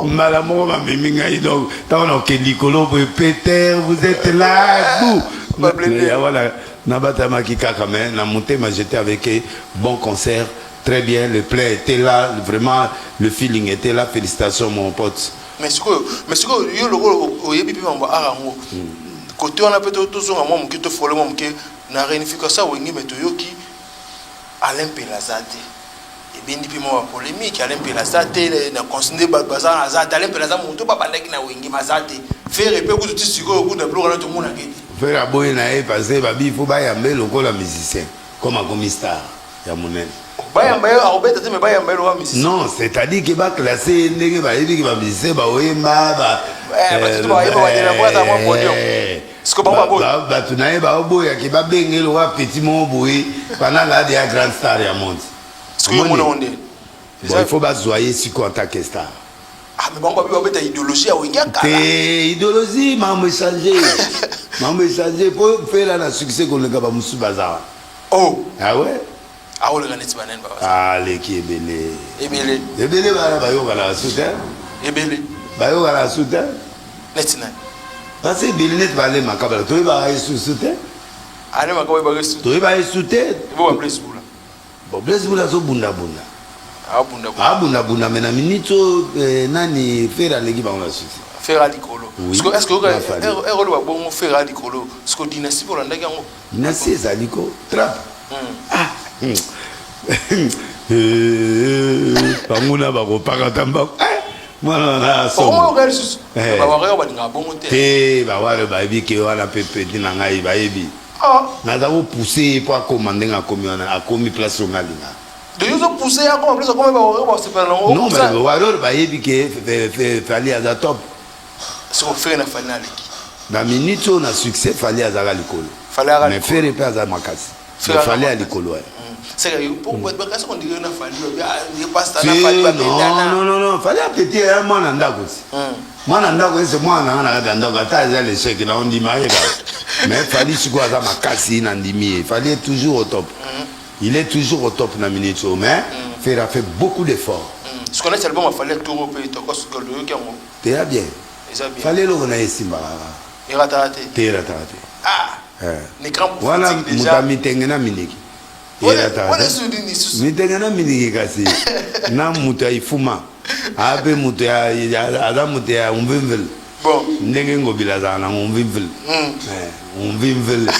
mbala moko bamemi ngai donc ntango nakokende likolo boye peter vous êtes là bu ya wana nabatamaki kaka mais na motema j'étais avec eux. Bon concert, très bien, le plein était là, vraiment le feeling était là, félicitations mon pote. Mais sikoyo, mais sikoyo yo lokola oyebi mpe mambo art yango kote wana mpe tozonga mwa moke, tofole mwa moke na réunification ya Wenge. Mais toyoki Alain Mpela aza te, ebendi mpe mwa bapolémique. Alain Mpela aza te na nde bato baza aza te. Alain Mpela aza moto babandaki na Wenge, aza te. Ferre mpe kutu ti sikoyo kutu na biloko wana tomonaka ete Ferre aboyi na ye parce que babi faut bayamba ye lokola musicien comme akomi star ya monene. Bayamba ye, akobeta te, mais bayamba ye lokola musicien. Non, c'est-à-dire que baclasse ye ndenge bayebi ke bamusicien baoyemba ba bato bayemba badela po aza mwa podium. Siko bango baboyi. Bato na ye baoboyaki babenge lokola petit moko boye pendant la ya grande star ya monde. Sikoyo omona ngo nde Bon, il faut bazwa ye sikoyo en tant que star. Ah, mais bango babi babeta idéologie ya Wenge ya kala. Te, idéologie makambo echange, makambo echange po Ferre na succès koleka bamosusu baza wana. Oh. Ah ouais. Aoleka neti banani baba? Aleki ebele. Ebele. Ebele bana bayokanaka su te. Ebele. Bayokanaka su te. Neti nani? Parce ebele neti balemaka bala toyebaka ye susu te. Alemaka oyebaka ye su. Toyebaka ye su te. Bo ba Blaise Bula. Bon, Blaise Bula azobundabunda. Abunda. Abundabunda, mais na minute oyo nani, Ferre aleki bango na succès. Ferre likolo. Oui. Est-ce que na Fally. Ero loba bongo Ferre likolo, parce que dynastie mpo olandaki yango. Dynastie ezali ko trap. Ah. Banguna bakopakata mbango. Mwana wana somo. Okomoyoka lisusu. Eh. Bawarrior balingaka bongo te. Te, baware bayebi ke wana mpe petit na ngai bayebi. Ah. Naza kopousse ye mpo akóma ndenge akomi wana, akomi place oyo nga alingaka. De yo ozopousse ye akoma place akoma, bawarrior basepela nango. Non, mais warrior bayebi ke Fally aza top. Siko Ferre na Fally na aleki? Na minute oyo na succès, Fally azaka likolo. Fally aka Mais likolo. Ferre mpe aza makasi. Ferre mais aza Fally ya makasi. likolo ya. Seka yo po bakasi kondire na Fally babi, ah, ye pasta na Te, Fally non, babetana. Non, non, non, Fally apeti ya mwana ndako ti mwana ndako ese mwana nanga na kati ya ndako, ata eza l'échec na ondima ye kaka. Mais Fally sikoyo aza makasi, na ndimi ye, Fally est toujours au top, il est toujours au top na minute oyo, mais Ferre a fait beaucoup d'efforts. Siko neti album afali ya toro mpe Tokos Gold, oyoki yango? Te, ya bien. Eza bien. Fally eloko na ye esimbaka kaka. Erataka te. Te, erataka te. Ah. Eh. Ni grand wana prophétique moto déjà ya mitenge na miniki. Wana esu nini lisusu? Mitenge na miniki, kasi na moto ya ifuma aa mpe moto aza moto ya umvimvile. Bon. Ndenge Ngobila azala nango umvimvile, umvimvile.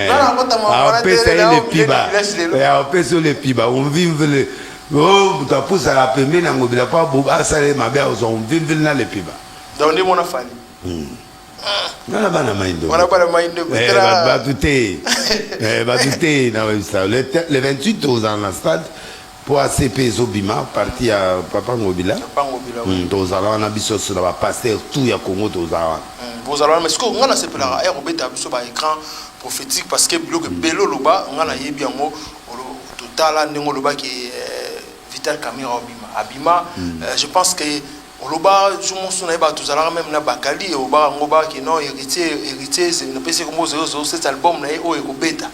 Nana akotama wana te, apesa ye na lepiba. village lelo. Apesa yo lepiba umvimvile o moto apusaka pembeni ya Ngobila mpo asala ye mabe, azwa umvimvile na lepiba. Donc nde mona Fally. Nga na bana Maindombe. Wana bana Maindombe. Bato te, bato te na oyebisa le 28 tozala na stade mpo ACP ezobima parti ya papa Ngobila. Papa Ngobila. Tozala wana biso nyonso na bapaster tout ya Congo, tozala wana. Bozala wana. Mais sikoyo nga nasepelaka ya kobeta biso baécran prophétique, parce que biloko ebele oloba nga nayebi yango. Totala ndenge olobaki Vital Kamerhe obima, abima. Je pense que oloba jour mosusu nayeba tozalaka même na Bakali, olobaka yango baki non, Héritier, Héritier napesi kombo 007, album na ye oyo ekobeta.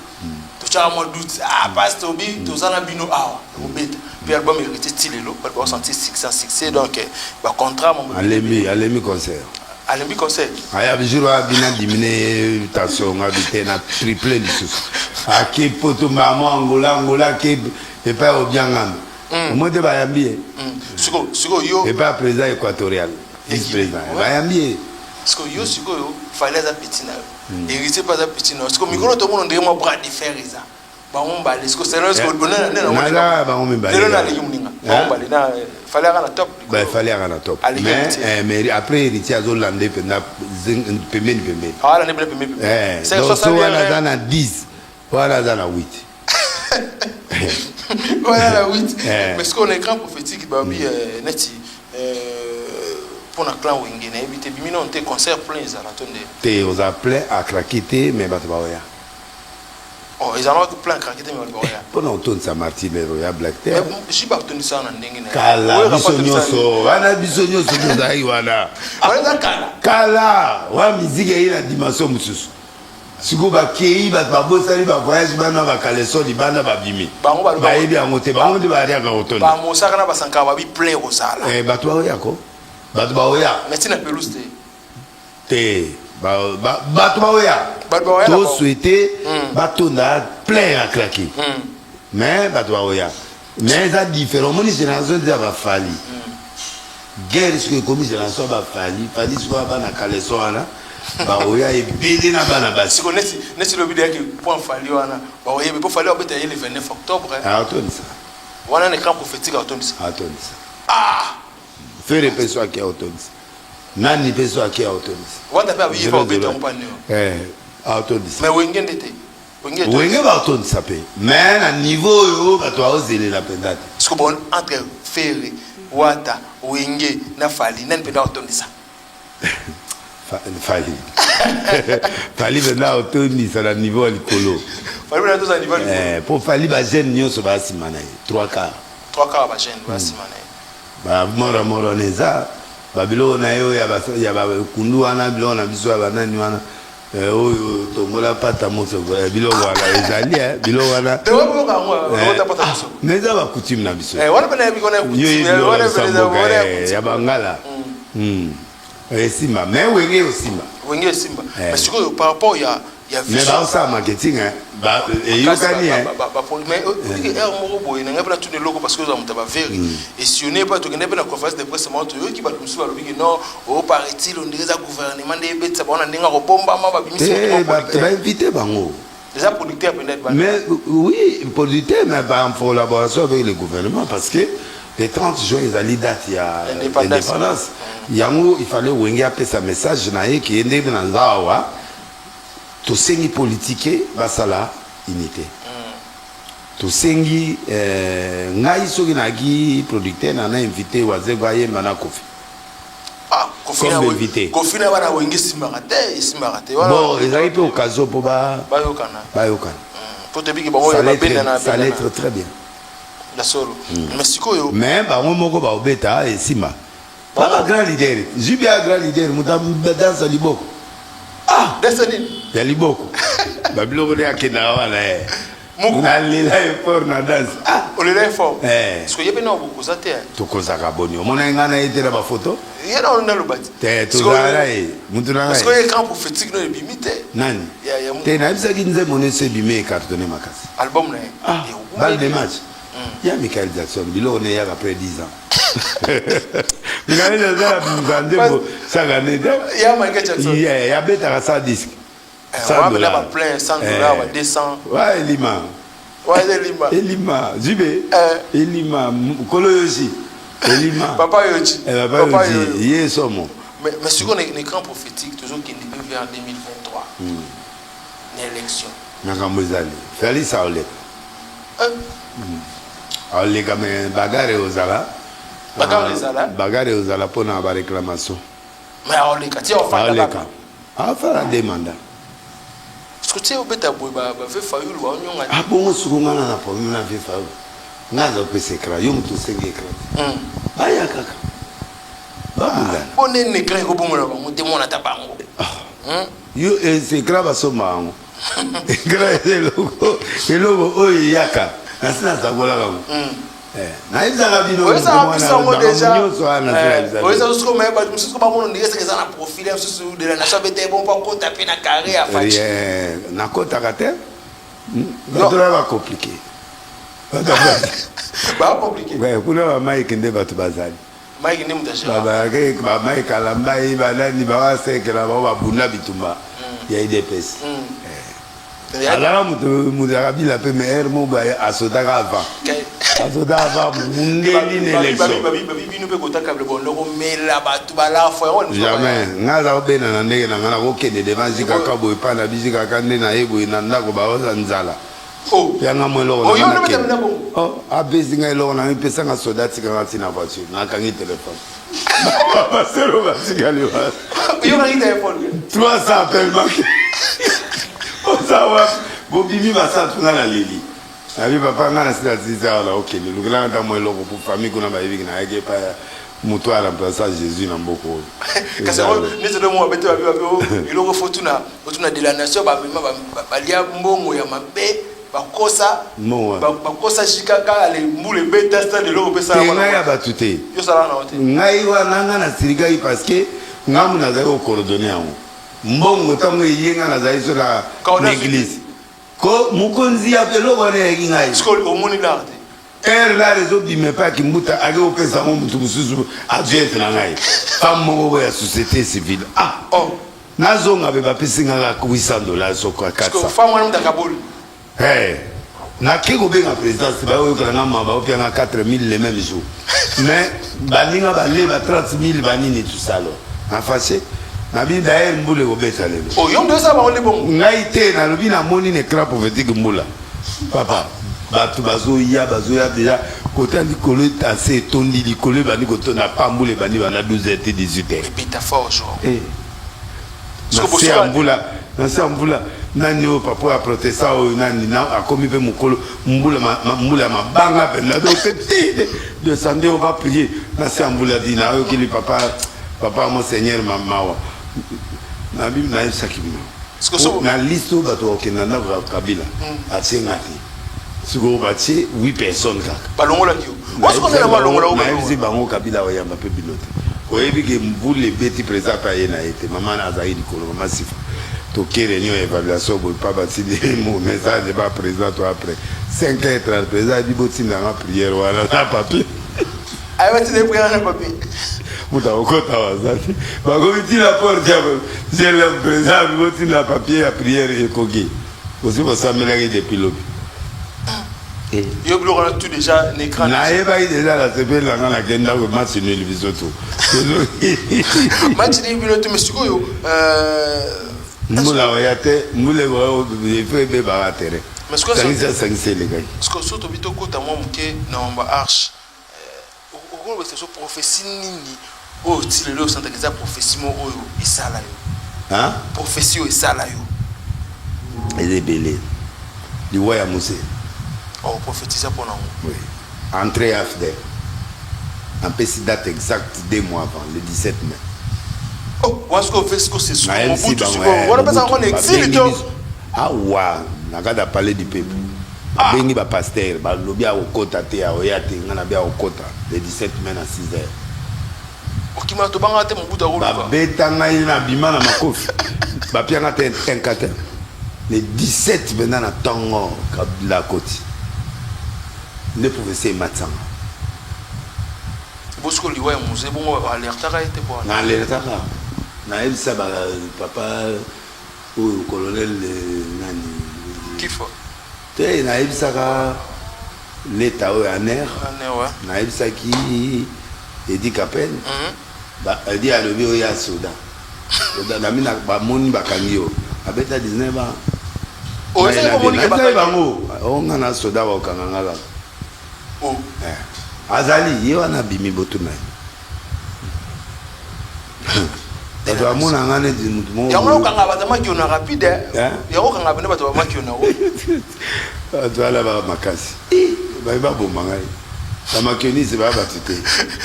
Totyaka mwa doute, ah, pasteur obi toza na bino awa, ekobeta mpe album Héritier ti lelo bato baosentir succès, succès. Donc bacontrat. Alembi, alembi concert. Alembi concert. Aya jour oyo abina dimine tension nga bi te na triple lisusu, ake poto mama Angola, Angola ake epai obiangami omoi te bayambi ye. Sikoyo yo Epai ya président équatorial, vice président, bayambi ye. Sikoyo yo sikoyo Fally aza petit na yo. Héritier pe aza petit na yo. Sikoyo mikolo tomona ndenge mwa bras de fer eza. Bango mbale sikoyo selon sikoyo bonana nde na Naza bango mibale. Lelo na aleki moninga. Bango mbale na Fally aka na top. Ba Fally aka na top. Mais eh, mais après Héritier azolanda ye mpenza pembeni pembeni. Ah, alanda pembeni pembeni. Eh, donc so wana aza na 10, wana aza na 8. Wana na 8. Mais sikoyo na écran prophétique babi neti mpo na clan Wenge nayebi te bimi nano te concert plein ezala to nde. Te oza plein à craquer te mais bato baoya. Oh, ezalaka plein à craquer te mais bato baoya. Mpo na kotondisa Martyr lero ya Black te. Jibe akotondisa na ndenge na ye. Kala biso nyonso wana biso nyonso tozalaki wana. Wana eza kala. Kala wana miziki eyi na dimension mosusu. Sikoyo bakei bato babosani ba voyage bana ba caleçon libanda babimi. Bayebi yango te bango nde bayaka kotonda. Ba mosaka na ba sankara babi plein ekozala. Eh bato baoya ko. Bato baoya. Mais ti na pelouse te. Te bato baoya. To souhaiter batonda plein à craquer. Mais bato baoya. Mais eza différent omoni génération eza ba Fally. Guerre soki ekomi génération ya ba Fally, Fally sikoyo bana caleçon wana baoya ebele na bana basi. Siko neti neti lobi deyaki point Fally wana baoyebi po Fally abeta ye le 29 octobre. Atondisa. Wana na écran prophétique atondisa. Atondisa. Ah! Ferre pe so aki atondisa. Nani pe so aki atondisa. Wanda pe abiyi pa obeta mpani. Eh, atondisa. Mais wenge ndete. Wenge bakotondisa pe mais na niveau oyo bato baozelela mpenza te. Siko bon entre Ferre, Wata, Wenge na Fally nani mpenza akotondisa? Fally. Fally mpenza akotondisa na niveau ya likolo. Fally mpenza akotondisa na niveau ya likolo. Eh, po Fally ba jeunes nyonso ba nsima na ye, trois quarts. Trois quarts ba jeunes ba nsima na ye. Ba mora mora wana eza ba biloko na ye oyo ya ba kundu wana biloko na biso ya banani wana. Eh, oyo tongola pata moso eh, biloko wana ezali eh, biloko wana mais eza bacoutume na biso ya bangala hmm. esimba mais wenge osimba wenge esimba mais sikoyo par rapport ya mais baosala marketing eyokani mais heure moko boye na ngai mpe natuna eloko parce que ozala moto ya baveri esione mpe tokende mpe na conférence de presse moko toyoki bato mosusu balobi ke non o paraît-il on dirait eza gouvernement nde ebetisa bango na ndenge ya kobombama babimisi bainvite bango eza producteur peut-être mais oui producteur mais en collaboration avec le gouvernement parce que le 30 juin ezali date ya indépendance yango il fallait wenge apesa message na ye ke ndenge na nza awa tosengi politike basala unité tosengi eh, ngai soki nayaki producteur na na invité wazeko ayemba na kofi ah, comme invité kofi na bana wenge esimbaka te esimbaka te bon ezalaki mpe occasion mpo bayokana bayokana mpo tobiki bango babendana ça allait être très bien ya solo mais sikoyo mais bango moko baobeta esimba baba grand leader jubi ya grand leader moto adansa liboko ah dansa nini ya liboko babiloko nde akendaka wana ye nalela effort na danse ah olela effort eh. parce que yebi na okoza te tokozaka boni omonaki ngai na ye te na bafoto ye na olonda loba te te tozala na ye mutu na ngai parce que écran prophétique no ebimi te nani te nayebisaki nzembo nyonso ebimi ecartonne makasi album na ye ah balle de match ya Michael Jackson biloko ne eyaka après 10 ans Michael Jackson abimisa nzembo chaque année te ya Michael Jackson yeah, abetaka 100 disque 100 dollars plein 100 dollars ba 200 ouais elima ouais elima elima jibe eh. elima kolo yoshi elima papa yoshi eh, papa yoshi ye somo mais sikoyo na écran prophétique tozokende mpe vers 2023 na élection makambo ezali Felix aoleka aoleka me bagare ozala bagare ozala mpona baréclamation mais aoleka ti aoleka afala de mandat soki obeta boye bave fayulu baonyonga abongo soko nga na na problème na ve fayulu nga aza kopesa écran yo moto osengi écran baya kaka babundana mpo nini écran ekobongola bango te mona ata bango yo écran basomba yango écran eza eloko eloko oyo eyaka nasi nasakolaka yango nayebisaka bino nyonso wana bato mosusu bamona ndenge seke eza na profil ya mosusu de la nation abeta bon mpo akota mpe na carré ya faci nakotaka te bato na bacompliqué bacompliqué kuna bamaike nde bato bazali. Mike nde moto agéra. Ba Mike Kalambayi banani bawasekela bango babunda bitumba ya UDPS. Azalaka moto moto ya Kabila mpe mais heure moko boye asotaka avant. Asotaka avant mundeli na élection. Bino mpe kota Kabila bondo komela bato balafo yango. Jamais ngai aza kobenda na ndenge na ngai nakokende devant jikaka boye epai na bijikaka nde naye boye na ndako baoza nzala. Oh. Yanga mwa eloko Oh, na yo nga nde nakende. obeta bongo? Oh, apesi ngai eloko na ngai pesa nga soda atika nga ntina voiture nakangi telefone baselo batikali wana Yo okangi telefone? 300 appel manqué oza wapi bobimi basantu nga naleli nabi papa nga na sila sisi awa naokende lukelanga ata mwa eloko po famille kuna bayebiki nayaki epai ya moto aremplaça Jésus na mboka oyo. Kasi yango neti nde moko babete babi babi o eloko fo tuna otuna de la nation bamema balia mbongo ya mabe bakosa Mbongo wapi? Bakosa JKK ale mbula ebeta stade eloko mpe Te ngai ya bato te. Yo osalaka na yango te? Ngai wana ngai nasilikaki parce que ngai nazali kocoordonne yango mbongo ntango eye ngai nazali so na Coordonne église ko mokonzi ya eloko wana eyaki ngai. Sikoyo omoni lar te? Heure lar ezobima epai ya Kimbuta ake kopesa yango moto mosusu adjointe na ngai femme moko boye ya société civile ah Oh. Nazonga mpe bapesi ngai kaka 800 $ soko Sikoyo 400. Femme wana moto akaboli. Hey, nake kobenga présidence bayoyokela nga ma baopia nga 4000 le même jour mais baninga bale ba 30 000 banini tout ça alors na fâché nabi d'ailleurs mbula ekobeta lelo. Oh, yo moto osala bango nde bongo? Ngai te, nalobi namoni na écran prophétique mbula papa bato bazoya bazoya deja kota likolo etase etondi likolo ebandi kotonda pa mbula ebandi banda 12 heures te 18 heures. Ebeta fort jour. Eh. Na se ya mbula, na se ya mbula, nani oyo papa oyo ya protestant oyo nani na akomi mpe mokolo mbula mbula ya mabanga mpenza donc te te descendez, on va prier na se ya mbula di nayokeli papa papa monseigneur mawa na bible nayebisaki bino na liste oyo bato bakokende na ndako ya Kabila atie nga te sikoyo batie 8 personnes kaka. Balongolaki yo osikomi na balongola yo? Nayebisi bango Kabila oyamba mpe bino te oyebi ke mvula ebeti président mpe aye na ye te mama azalaki likolo mama Sifa toke réunion ya évaluation boye pa batindi mo message ba président to après 5 heures 30 président ayebi botindanga prière wana na papier. Ayebi batinda ye prière na papier. Moto akokota waza te bakomi ntina porte ya zela président abi botinda papier ya prière ekoki osi bosambelaki depuis lobi. Yo biloko wana tout déjà na écran. Nayebaki déjà nasepeli na nga nakende ndako match nul biso to. Match nul bino to mais sikoyo mbula oya te mbula ifo ebebaka terrain sangisa sangisa elekaki. Sikoyo so tobi tokota mwa moke na mamba arche okolobisa biso prophétie nini oyo ti lelo osantaka eza prophétie moko oyo esala yo? Prophétie oyo esala yo? Eza ebele. Liwa ya Mose. Oh, prophétisa mpo nango. Oui. Entrée ya AFDL napesi date exacte 2 mois avant le 17 mai. Oh, wana sikoyo ve sikoyo c'est Nayebisi Mobutu bango, sikoyo wana Mobutu, pesa yango na exil babengi to biso awa na kati ya palais du peuple babengi bapaster balobi akokota te aoya te ngai nabi akokota le 17 mai na 6 heures. Okimaka tobangaka te Mobutu akoluka. Babeta ngai nabima na makofi bapianga te tenka te le 17 mpenza na ntongo Kabila akoti nde professeur ematisanga. Bosiko liwa ya Mzee bongo alertaka ye te po wana? Na alertaka nayebisa ba papa oyo colonel nani Kifa te nayebisaka leta oyo aner Aner, ouais. Nayebisaki Edi Kapel ba Edi alobi oyo ya soda soda na mina bamoni bakangi yo abeta 19 ans. Oh, ezali bomoni ke Nayebisaki bakangi. Bango o nga na soda bakokanga nga kaka. Oh. Eh, azali ye wana abimi botuna ye bato bamona nga neti motu moko Yango boye. okanga bato ya makiona rapide eh. Hein? Yango okanga bino bato ya makiona o. Bato wana baka makasi baye baboma ngai bamakionise baya bato te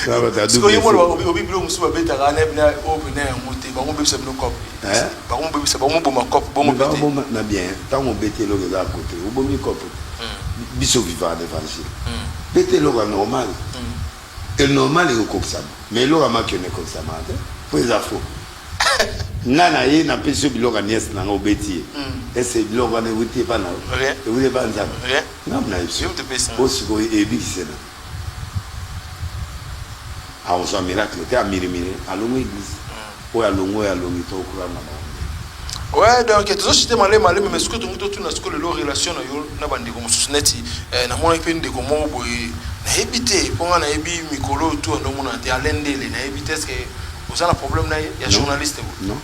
baya bato ya Sikoyo yo double mwana obi biloko mosusu babetaka wana bina oyo pena yango te bango bebisa bino cop. Hein? Bango bebisa bango boma cop bongo Mais pe te. baboma na bien ntango obeti eloko eza ya kote obomi kope biso vivant l'évangile beta eloko ya normal e normal ekokokisama mais eloko ya makiona ekokisamaka te po eza faux nga na ye napesi yo biloko ya niese na nga obeti ye ese biloko wana ewuti epa na yo Rien. ewuti epa Nzambe Rien. nga na yebiso Yo moto epesi nga. Po sikoyo ebikise na Akozwa miracle te, amirimire, alongwe église. Oyo alongwe, oyo alongi, tokokura na bango. Ouais, donc tozochite malema malema, mais sikoyo tongi totuna sikoyo lelo relation na yo na bandeko mosusu neti namonaki mpe ndeko moko boye, nayebi te mpo nga nayebi mikolo oyo tu andomona te, alendele, nayebi te, est-ce oza na problème na ye ya journaliste boye? Non.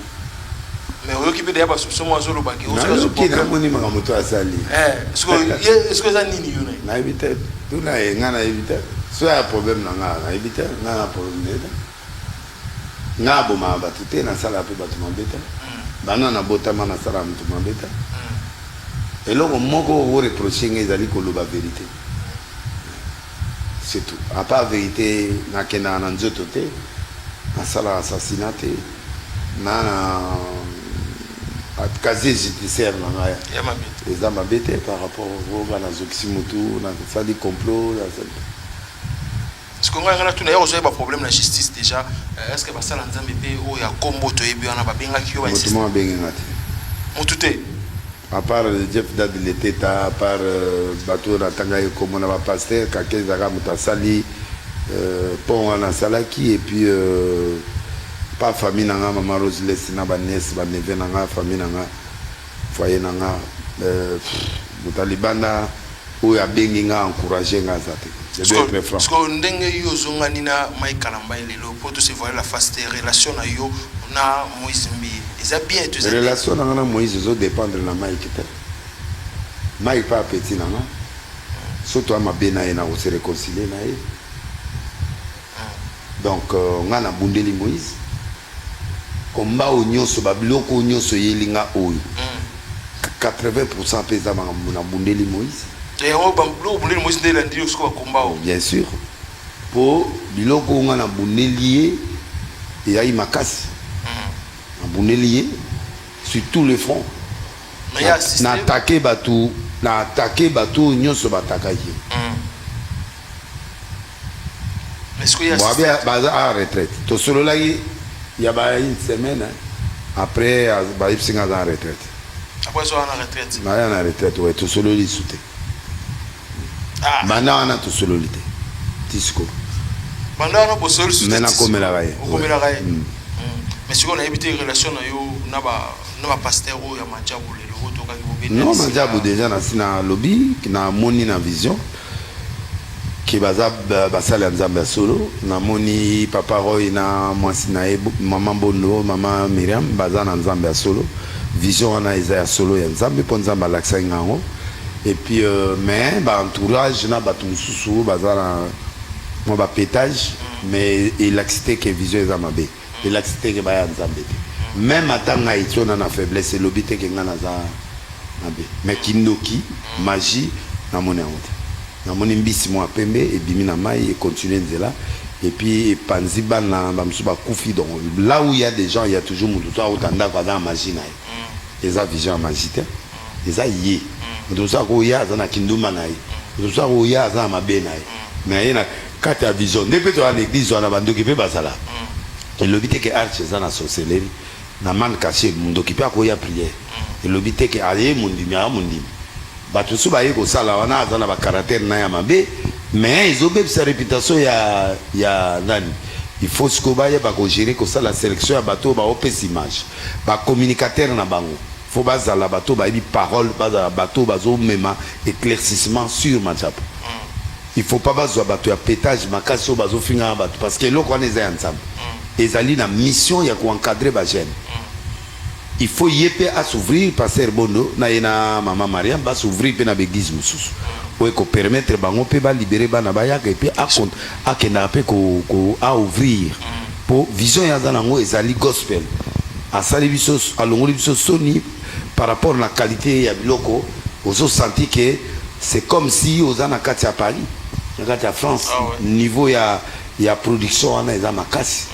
Mais oyoki mpe deya basoupçon mo azolobaki. Nayoki, namoni makambo to asali. Sikoyo eza nini yo na ye? Nayebi te, tuna ye, nga nayebi te. So ya problème na nga, nayebi te, nga na problème na ye te. Nga abomaka bato te, nasalaka mpe bato mabe te. Bana nabotama, nasalaka moto mabe te. Eloko moko okoreproche nga ezali koloba vérité, c'est tout. À part vérité, nakendaka na nzoto te, nasalaka assassinat te, na casier judiciaire na ngai ya mabe te. Eza mabe te par rapport oga nazokisi motu, nasali complot, nasali. Sikoyo ngai natuna ya kozwa baproblème na justice déjà, est ce que basala Nzambe mpe oyo ya kombo toyebi wana babengaki yo? Motu bainsiste moko abengi nga te. Motu te? À part Jeff Dad Leteta, à part bato oyo natangaki kombo na bapaster kaka, ezalaka moto asali pont wana asalaki. Et puis pa famille na nga, mama Rose Lesi na banièce, baneveux na nga, famille na nga, foyer na nga, moto ya libanda oyo abengi nga, encourage nga, aza te. Je dois être franc. Sikoyo ndenge yo ozongani na Mike Kalambay lelo, mpo tose voiler la face te, relation na yo na Moïse Mbiye eza bien to eza te? Relation na nga na Moïse ezodépendre na Mike te. Mike mpe apeti na nga, so toya mabe na ye, na kose réconcilier na ye. Donc nga nabundeli Moïse komba oyo nyonso, babiloko oyo nyonso eyeli nga oyo, 80 mpe eza makambo nabundeli Moïse. Yango biloko obundeli Moïse nde elandi yo sikoyo bakomba oyo? Bien sûr, mpo biloko oyo nga nabundeli ye eyai makasi. Nabundeli ye sur tout le front. Mais ye assiste Na attaqué bato, na attaqué bato oyo nyonso batakaki ye. Mais sikoyo ye bon assiste abi baza en retraite. Tosololaki ya ba une semaine, hein. Après bayebisi nga aza en retraite. Après azwa wana retraite? Naya na retraite, ouais. Tosololi lisu te. Ah. Banda wana tosololi te ti sikoyo. Banda wana bosoli susu? Me nakomelaka ye. Okomelaka ye. Mais sikoyo nayebi te relation na yo na bapaster oyo ya Majabu lelo oyo tokaki bobeta. Non, Majabu déjà nasi nalobi, namoni na vision ke baza basali ya Nzambe ya solo. Namoni papa Roy na mwasi na ye, mama Mbondo, mama Miriam, baza na Nzambe ya solo. Vision wana eza ya solo ya Nzambe, mpo Nzambe alakisaki nga yango. Et puis mais baentourage na bato mosusu baza na mwa bapétage, mais elakisi te ke vision eza mabe, elakisi te ke baya Nzambe te. Même ata ngai tiona na faiblesse, elobi te ke ngai naza mabe. Mais kindoki, magie, namoni yango te. Namoni mbisi mwa pembe ebimi na mai, econtinue nzela et puis epanzi bana bamosusu bakufi. Donc là où il y a des gens, il y a toujours moto to auta ndako aza na magie na ye. Eza vision ya magie te, eza ye. Moto mosusu akoya aza na kindumba na ye, moto mosusu akoya aza na mabe na ye, mais ye na kati ya vision nde mpe toza na église wana, bandoki mpe bazala. Elobi te ke arche eza na sorcellerie na man caché. Ndoki mpe akoya prière, elobi te ke aye mondimi, aya mondimi. Bato mosusu baye kosala wana, aza na bacaractère na ya mabe, mais ezobebisa réputation ya nani. Il faut sikoyo bayeba kogérer, kosala sélection ya bato oyo baopesa image. Bacommunicateur na bango, faut bazala bato oyo bayebi parole, bazala bato oyo bazomema éclaircissement sur Majabu. Il faut pas bazwa bato ya pétage makasi oyo bazofingaka bato, parce que eloko wana eza ya Nzambe, ezali na mission ya koencadrer bajeune. Il faut ye mpe as'ouvrir, pasteur Bondo na ye na mama Mariam bas'ouvrir mpe na baeglise mosusu oyo ekopermettre bango mpe balibere bana bayaka. Et puis akendaka mpe aouvrir, mpo vision ye aza nango ezali gospel. Asali biso, alongoli biso soni par rapport na qualité ya biloko. Ozosentir ke c'est comme si oza na kati ya Paris, na kati ya France. Ah ouais. Niveau ya production wana eza makasi.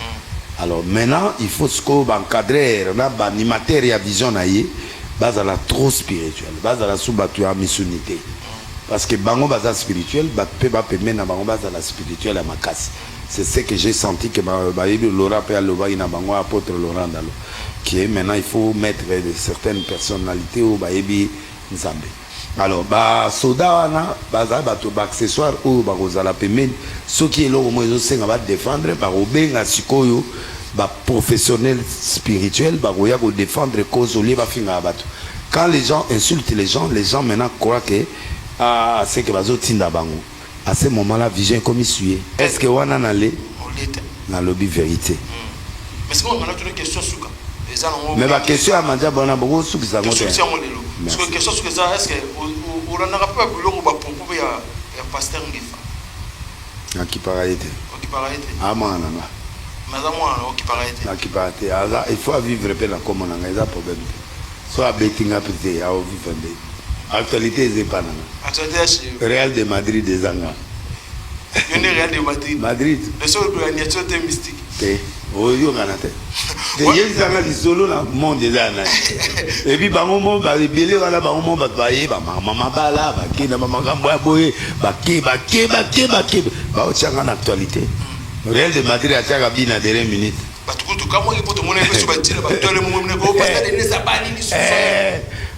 Alors maintenant, il faut sikoyo baencadrer na baanimateur ya vision na ye bazala trop spirituel, bazala su bato ya misuni te, parce que bango baza spirituel, bato mpe bapembeni na bango bazala spirituel ya makasi. C'est ce que j'ai senti que bayebi Laurent mpe alobaki na bango, apôtre Laurent Dalo, qui est maintenant, il faut mettre certaines personnalités oyo bayebi Nzambe. Alors basoda wana baza bato baaccessoire oyo bakozala pembeni. Soki eloko moko ezosenga badéfendre, bakobenga sikoyo baprofessionnel spirituel, bakoya kodéfendre cause au lieu bafingaka bato. Quand les gens insultent les gens, les gens maintenant croient que, ah, c'est que bazotinda bango. À ce moment là vision ekomi suye. Est ce que wana nale nalobi vérité? Mais sikoyo ngana tuna question suka eza nango. Mais baquestion ya mandia bona bokosukisa yango te. Tosukisi yango lelo. Parce que question suka eza: est ce que olandaka mpe babiloko, bapropos mpe ya pasteur Ngefa? Nakipaka ye te. Okipaka ye te? Amwana na nga. Mais aza mwana, okipaka ye te? Nakipaka te. Aza, il faut avivre mpe na kombo na ngai, eza problème te. So abeti nga mpe te, aovivre nde. Actualité eza epa na nga. Actualité ya chez Real de Madrid eza nga. Yo nde Real de Madrid? Madrid. Leso oyo ya te, mystique. Te, oyokana te te. Yebisanga lisolo na monde eza ya nani? Et puis bango mo ebele wana, bango mo bato bayeba mabala, bakenda bamakambo ya boye, bake bake bake bake, baotianga na actualité. Real de Madrid atiaka bina dernière minute. Bato kutu kamwaki mpo tomona biso batile batole mongo pasteur Denis abali lisusu.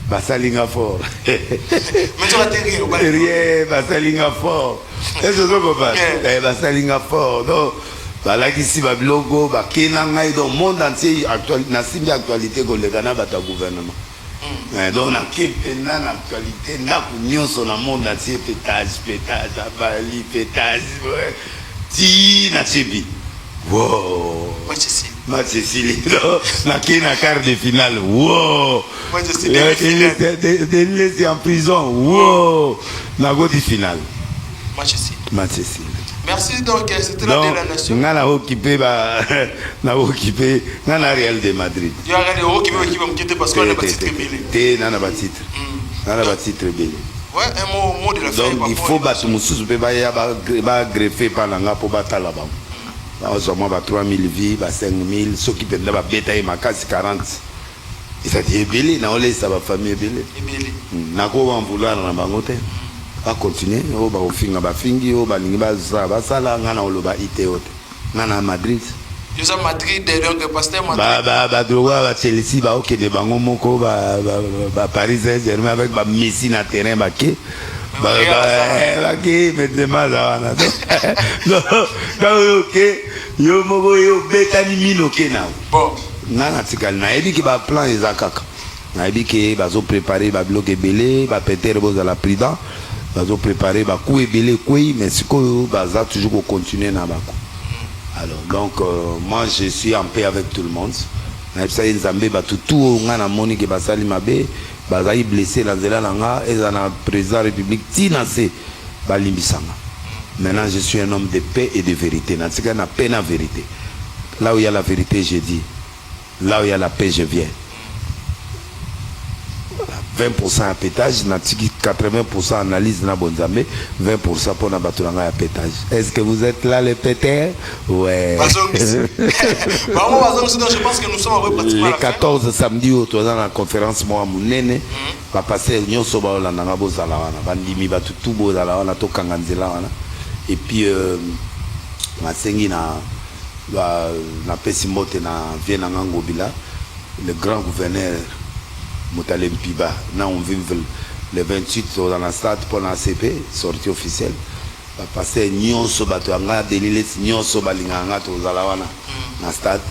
Basalinga fort. Mais nzoka te, rien obali. Rien, basalinga fort. Ese ozokopa, basalinga fort. Donc balakisi babiloko, bakenda ngai. Donc monde entier nasimbi actualité koleka na bato ya gouvernement. Donc nake mpenza na actualité, ndako nyonso na monde entier, pétage, pétage, abali pétage ti na tiebi. Wow. Match esili. Match esili, nakei na quart de finale. Wow. Match esili, demi-finale. Denis en prison. Wow, nakoti finale. Match esili. Match esili. Merci. Donc c'était la de la nation. Nga naokipe ba, naokipe nga na Real de Madrid. Yo akende okipe équipe moke te, parce que wana batitre ebele. Te, na batitre, nga na batitre ebele. Ouais, un mot de la fin. Donc il faut bato mosusu mpe baya bagreffe epa na nga mpo batala bango, bazwa mwa ba 3000 vues, ba 5000. Soki mpenza babeta ye makasi 40, ezali ebele, naolesa bafamille ebele. Ebele. Nakoba vouloir na bango te, bacontinue. Oyo bakofinga, bafingi. Oyo balingi basala, basala. Nga na oloba ite o te, nga na Madrid. Yoza Madrid, donc pasteur Madrid. Bato lokola bachelsea baokende bango moko, baparis Saint Germain avec bamessi na terrain, bake bake. Benzema aza wana. Donc oyo oke yo moko, yo obetani mino, oke na Bon. Nga natikali, nayebi ke baplan eza kaka, nayebi ke bazoprépare babiloko ebele. Bapetere, bozala prudent, bazoprépare bacoup ebele ekwei, mais sikoyo baza toujours kocontinue na bako. Alors donc moi je suis en paix avec tout le monde. Nayebisa ye Nzambe, bato tu oyo ngai namoni ke basali mabe, bazali blessé na nzela na nga, eza na président république ntina se balimbisanga. Maintenant je suis un homme de paix et de vérité. Natikali na paix, na vérité. Là où il y a la vérité, je dis, là où il y a la paix, je viens. 20% ya pétage, natiki 80% analyse na bonzambe, 20% mpona bato na ngai ya pétage. Est ce que vous êtes là, les péteurs? Ouais. Bazongisi bango, bazongisi. Donc je pense que nous sommes après pratiquement à Le la fin. 14, samedi oyo, toza na conférence moko ya monene. Bapaster nyonso baolandanga, bozala wana. Bandimi, bato tu bozala wana, tokanga nzela wana. Et puis nasengi na napesi mbote na vie na nga Ngobila, le grand gouverneur Motale Mpiba na Onvimville. Le 28 toza na stade mpona ACP, sortie officielle. Bapaster nyonso, bato ya nga Denis Lessie nyonso balingaka nga, tozala wana na stade.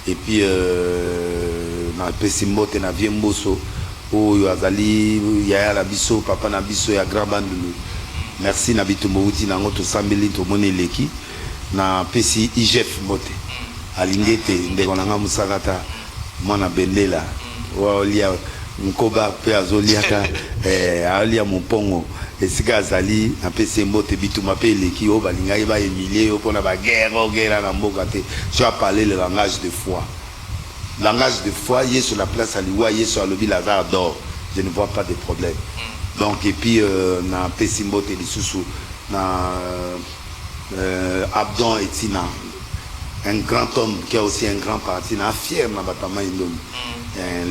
Et puis napesi mbote na vie Mboso oyo azali yaya na biso, papa na biso ya Grand Bandulu. Merci na bitumba outi nango, tosambeli, tomoni eleki. Napesi IGF mbote, alingi ete ndeko na nga mosaka ta mwana bendela oyo aolia nkoba mpe azoliaka aolia mopongo esika azali. Napesi ye mbote. Bitumba mpe eleki. Oyo balingaki bahumilie yo mpona baguerre, ogera na mboka te. Tu as parlé le langage de foi, langage de foi. Yesu na place ya liwa, Yesu alobi: "Lazare dort." Je ne vois pas de problème. Donc et puis napesi mbote lisusu na Abdon Etina, un grand homme qui a aussi un grand parti na fier na bato ya Mai Ndombe.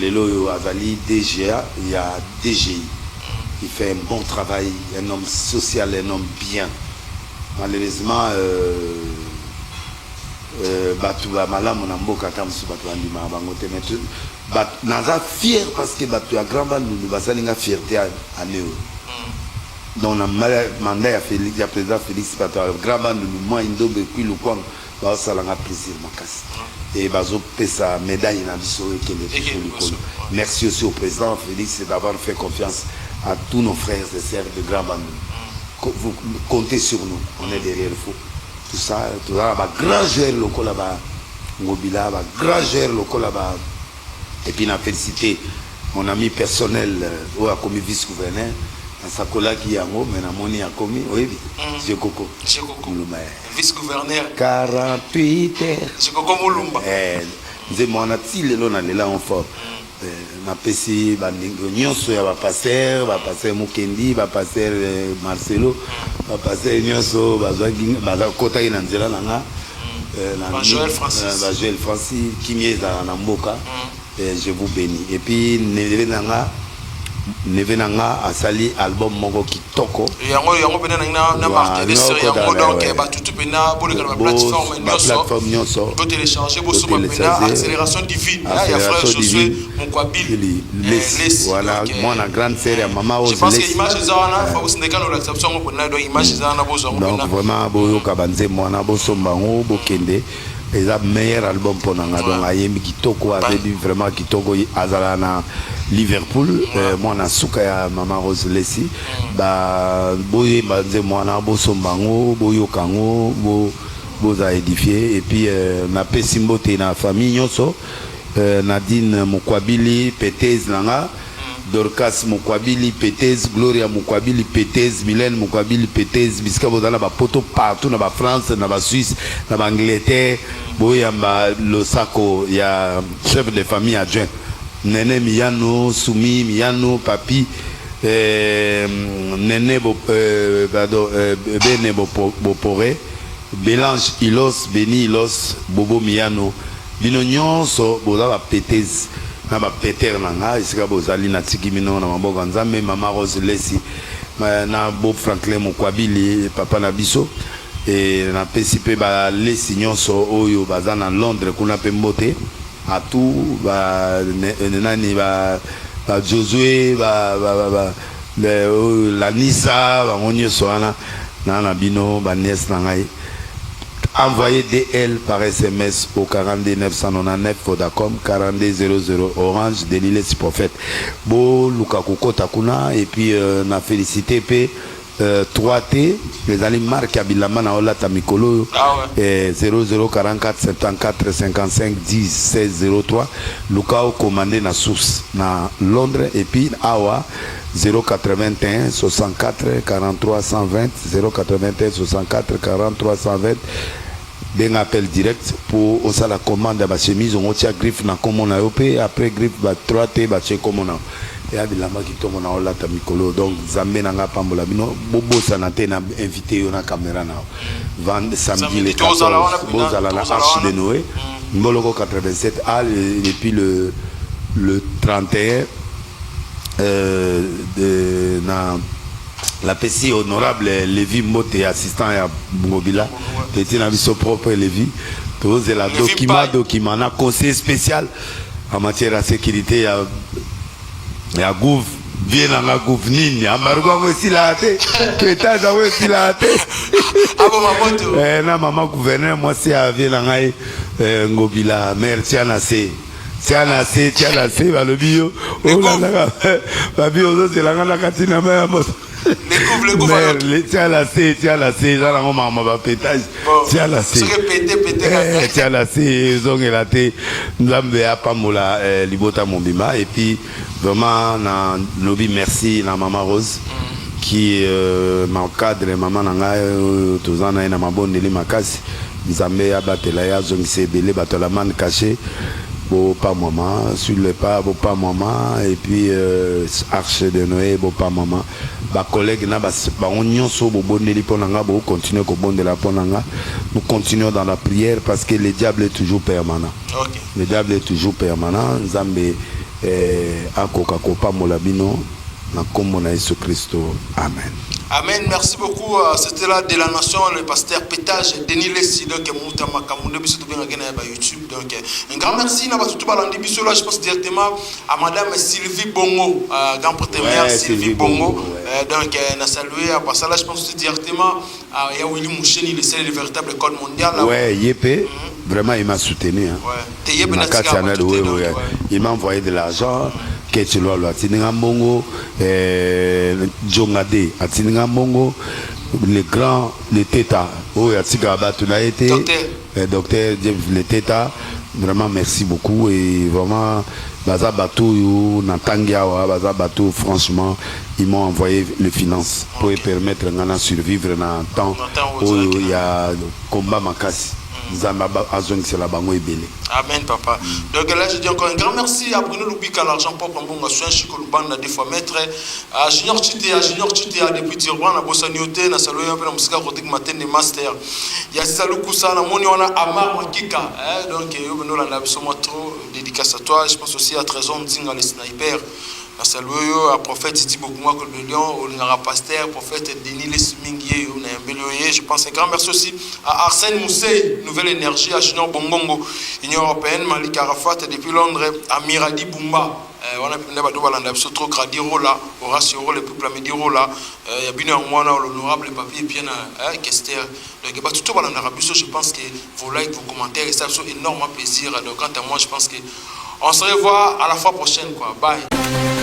Lelo oyo azali DGA ya DGI. Il fait un bon travail, un homme social, un homme bien. Malheureusement bato ba malamu na mboka, ata mosusu bato bandimaka bango te, mais naza fier parce que bato ya Grand Bandundu basali nga fierté année oyo. Donc na mandat ya Felix, ya président Félix, bato ya Grand Bandundu, Mai Ndombe, Kwilu, Kwango bazosala nga plaisir makasi et bazopesa médaille na biso ekende toujours likolo. Merci aussi au président Félix d'avoir fait confiance à tous nos frères et sœurs de Grand Bandundu. Vous comptez sur nous, on est derrière vous. Tout ça, tozala bagrand joueur lokola ba Ngobila, bagrand joueur lokola ba. Et puis na félicité mon ami personnel oyo akomi vice gouverneur. Nasakolaki yango, me namoni akomi, oyebi, Jekoko Mulumba. Vice gouverneur. 48 heures. Jekoko Mulumba. Nzembo wana ti lelo nalela yango fort. Napesi bandeko nyonso ya bapaster, bapaster Mokendi, bapaster Marcelo, bapaster nyonso bazwaki, bazakotaki na nzela na nga. Bajoel Francis, kimia ezala na mboka. Je vous bénis. Et puis neveu na nga, neveu na nga asali album moko kitoko. Yango mpena nangi na marteler sur yango. Donc batutu mpena boleka na baplateforme nyonso. Botélécharge, bosomba mpena Accélération divine ya frère Josué Mokwabili. Voilà, mwana grande sœur ya mama. Je pense que image eza wana. Fabrice Ndekano olakisa biso yango mpena. Donc image eza wana, bozwa yango. Donc vraiment boyoka banzembo wana, bosomba yango, bokende. Eza meilleur album mpo na nga. Donc ayembi kitoko, azebi vraiment kitoko. Azala na Liverpool, mwana suka ya mama Rose Lesi. Boyemba nzembo wana, bosomba yango, boyoka yango, bozala édifié. Et puis napesi mbote na famille nyonso, Nadine Mokwabili, petese na nga, Dorcas Mokwabili Petez, Gloria Mokwabili Petez, Mylène Mokwabili Petez, bisika bozala na bapoto partout, na bafrance, na basuisse, na baangleterre, boyamba losako ya chef de famille adjoint Nene Miyano, Sumi Miyano, Papi Nene Bo, pardon, Bene Bopore, Belange Ilos, Beni Ilos, Bobo Miyano, bino nyonso boza bapetez na bapeter na nga esika bozali. Natiki bino na maboko ya Nzambe. Mama Rose Lesi na Bob Franklin Mokwabili, papa na biso. E napesi mpe balesi nyonso oyo baza na Londres kuna mpe mbote atu ba nani, ba Josue, ba Lanisa, bango nyonso wana na bino baniese na ngai. Envoyez DL par SMS au 42 999 Vodacom, 42 00 Orange, Denis Prophète. Bo luka kokota kuna. Et puis na félicité pe 3T, ezali marque ya bilamba na olata mikolo oyo. Ah ouais. 0044 74 55 10 16 03, luka okomande na source na Londres. Et puis awa 081 64 43 120, 081 64 43 120. Benga appel direct po osala commande ya bachemise ongo, tia griffe na kombo na yo mpe après griffe ba 3 te batie kombo na yo eya bilamba kitoko na olata mikolo. Donc Nzambe na nga apambola bino. Bobosana te na invité yo na caméra na yo samedi le 14, bozala na Arche de Noé, Mboloko 87 A. Et puis le 31 na lapesi honorable Levi Mbote, assistant ya Ngobila, teti na biso propre Levi. Tozela document, document na conseiller spécial en matière ya sécurité ya gouv, vie nanga gouv nini, embargo yango esilaka te, pétage yango esilaka te. Na mama gouverneur, mwasi ya vie na ngai Ngobila, mare, tia na se, tia na se, tia na se. Balobi yo olandaka babi, ozozelanga na kati na mai ya moto. Mare, tia na se, tia na se. Eza nango makambo bapétage, tia na se, tia na se, ezongela te. Nzambe apambola libota mobimba. Et puis vraiment na lobi merci na mama Rose qui m'encadre, mama na ngai oyo toza na ye na mabondeli makasi. Nzambe abatela ye, azongisa ebele. Bato ya la manne caché, bopamwama sur le pas, bopamwama. Et puis Arche de Noé, bopamwama. Bacollègue na bango nyonso bobondeli mpo na nga, bokontinue kobondela mpo na nga. Nous continuons dans la prière parce que le diable est toujours permanent. Le diable est toujours permanent. Nzambe akoka kopambola bino na nkombo na Yesu Kristo, amen. Amen. Merci beaucoup. C'était là de la nation, le pasteur Pétage, Denis Lessi, donc Mouta Makamunde, biso to benga na YouTube. Donc, un grand merci na batu balandi biso là, je pense directement à madame Sylvie Bongo, grand prêtre mère Ouais, Sylvie Sylvie Bongo. Bongo, ouais. Donc, na salué à ça là, je pense aussi directement à ya Willy Moucheni, le seul et le véritable école mondiale. Ouais, Yépé, vraiment, il m'a soutenu. Hein. Ouais. Te Yépé Na na kati tika ya bato nani, te, ouais, donc, ouais. ouais. Il m'a envoyé de l'argent. Ketchelo atindinga mbongo, Djongade atindinga mbongo, le grand le teta oyo atikaka bato na ye te. Docteur. Docteur James le teta, vraiment merci beaucoup. Et vraiment baza bato oyo na ntangi awa, baza bato, franchement, ils m'ont envoyé le finance pour permettre nga na survivre na temps Na temps oyo oyo ozalaki na- ya combat makasi. Nzambe azongisela bango ebele. Amen, papa. Donc là, je dis encore un grand merci à Bruno Lubika, l'argent propre en bon soin, Chico Lubanda, des fois maître, à Junior Chité, à Junior Chité, depuis Durban, à Bossaniote, na salué un peu la musique Rodrigue Matin, des Master. Il y a Salou Koussa, na moni, on a Amar Makika, hein, donc, yo, beno, la, la, moi, trop dédicace à toi. Je pense aussi à Trésor Nzinga, les snipers. Na salué yo, à prophète Didi Bokouma, de Lyon, au pasteur, prophète Denis Lesmingier, on a un bel oeil. Je pense un grand merci aussi à Arsène Moussey, Nouvelle Énergie, à Junior Bongongo, Union Européenne, Malik Arafat depuis Londres, à Miradi Bumba. Wana pembe bato balanda biso trop, Gradi Rola, Horace Rola, le peuple Amedi Rola, ya bino yango wana, l'honorable papier bien Kester. Donc bato to balandaka biso, je pense que vos likes, vos commentaires et ça fait énormément plaisir. Donc quant à moi, je pense que on se revoit à la fois prochaine, quoi. Bye.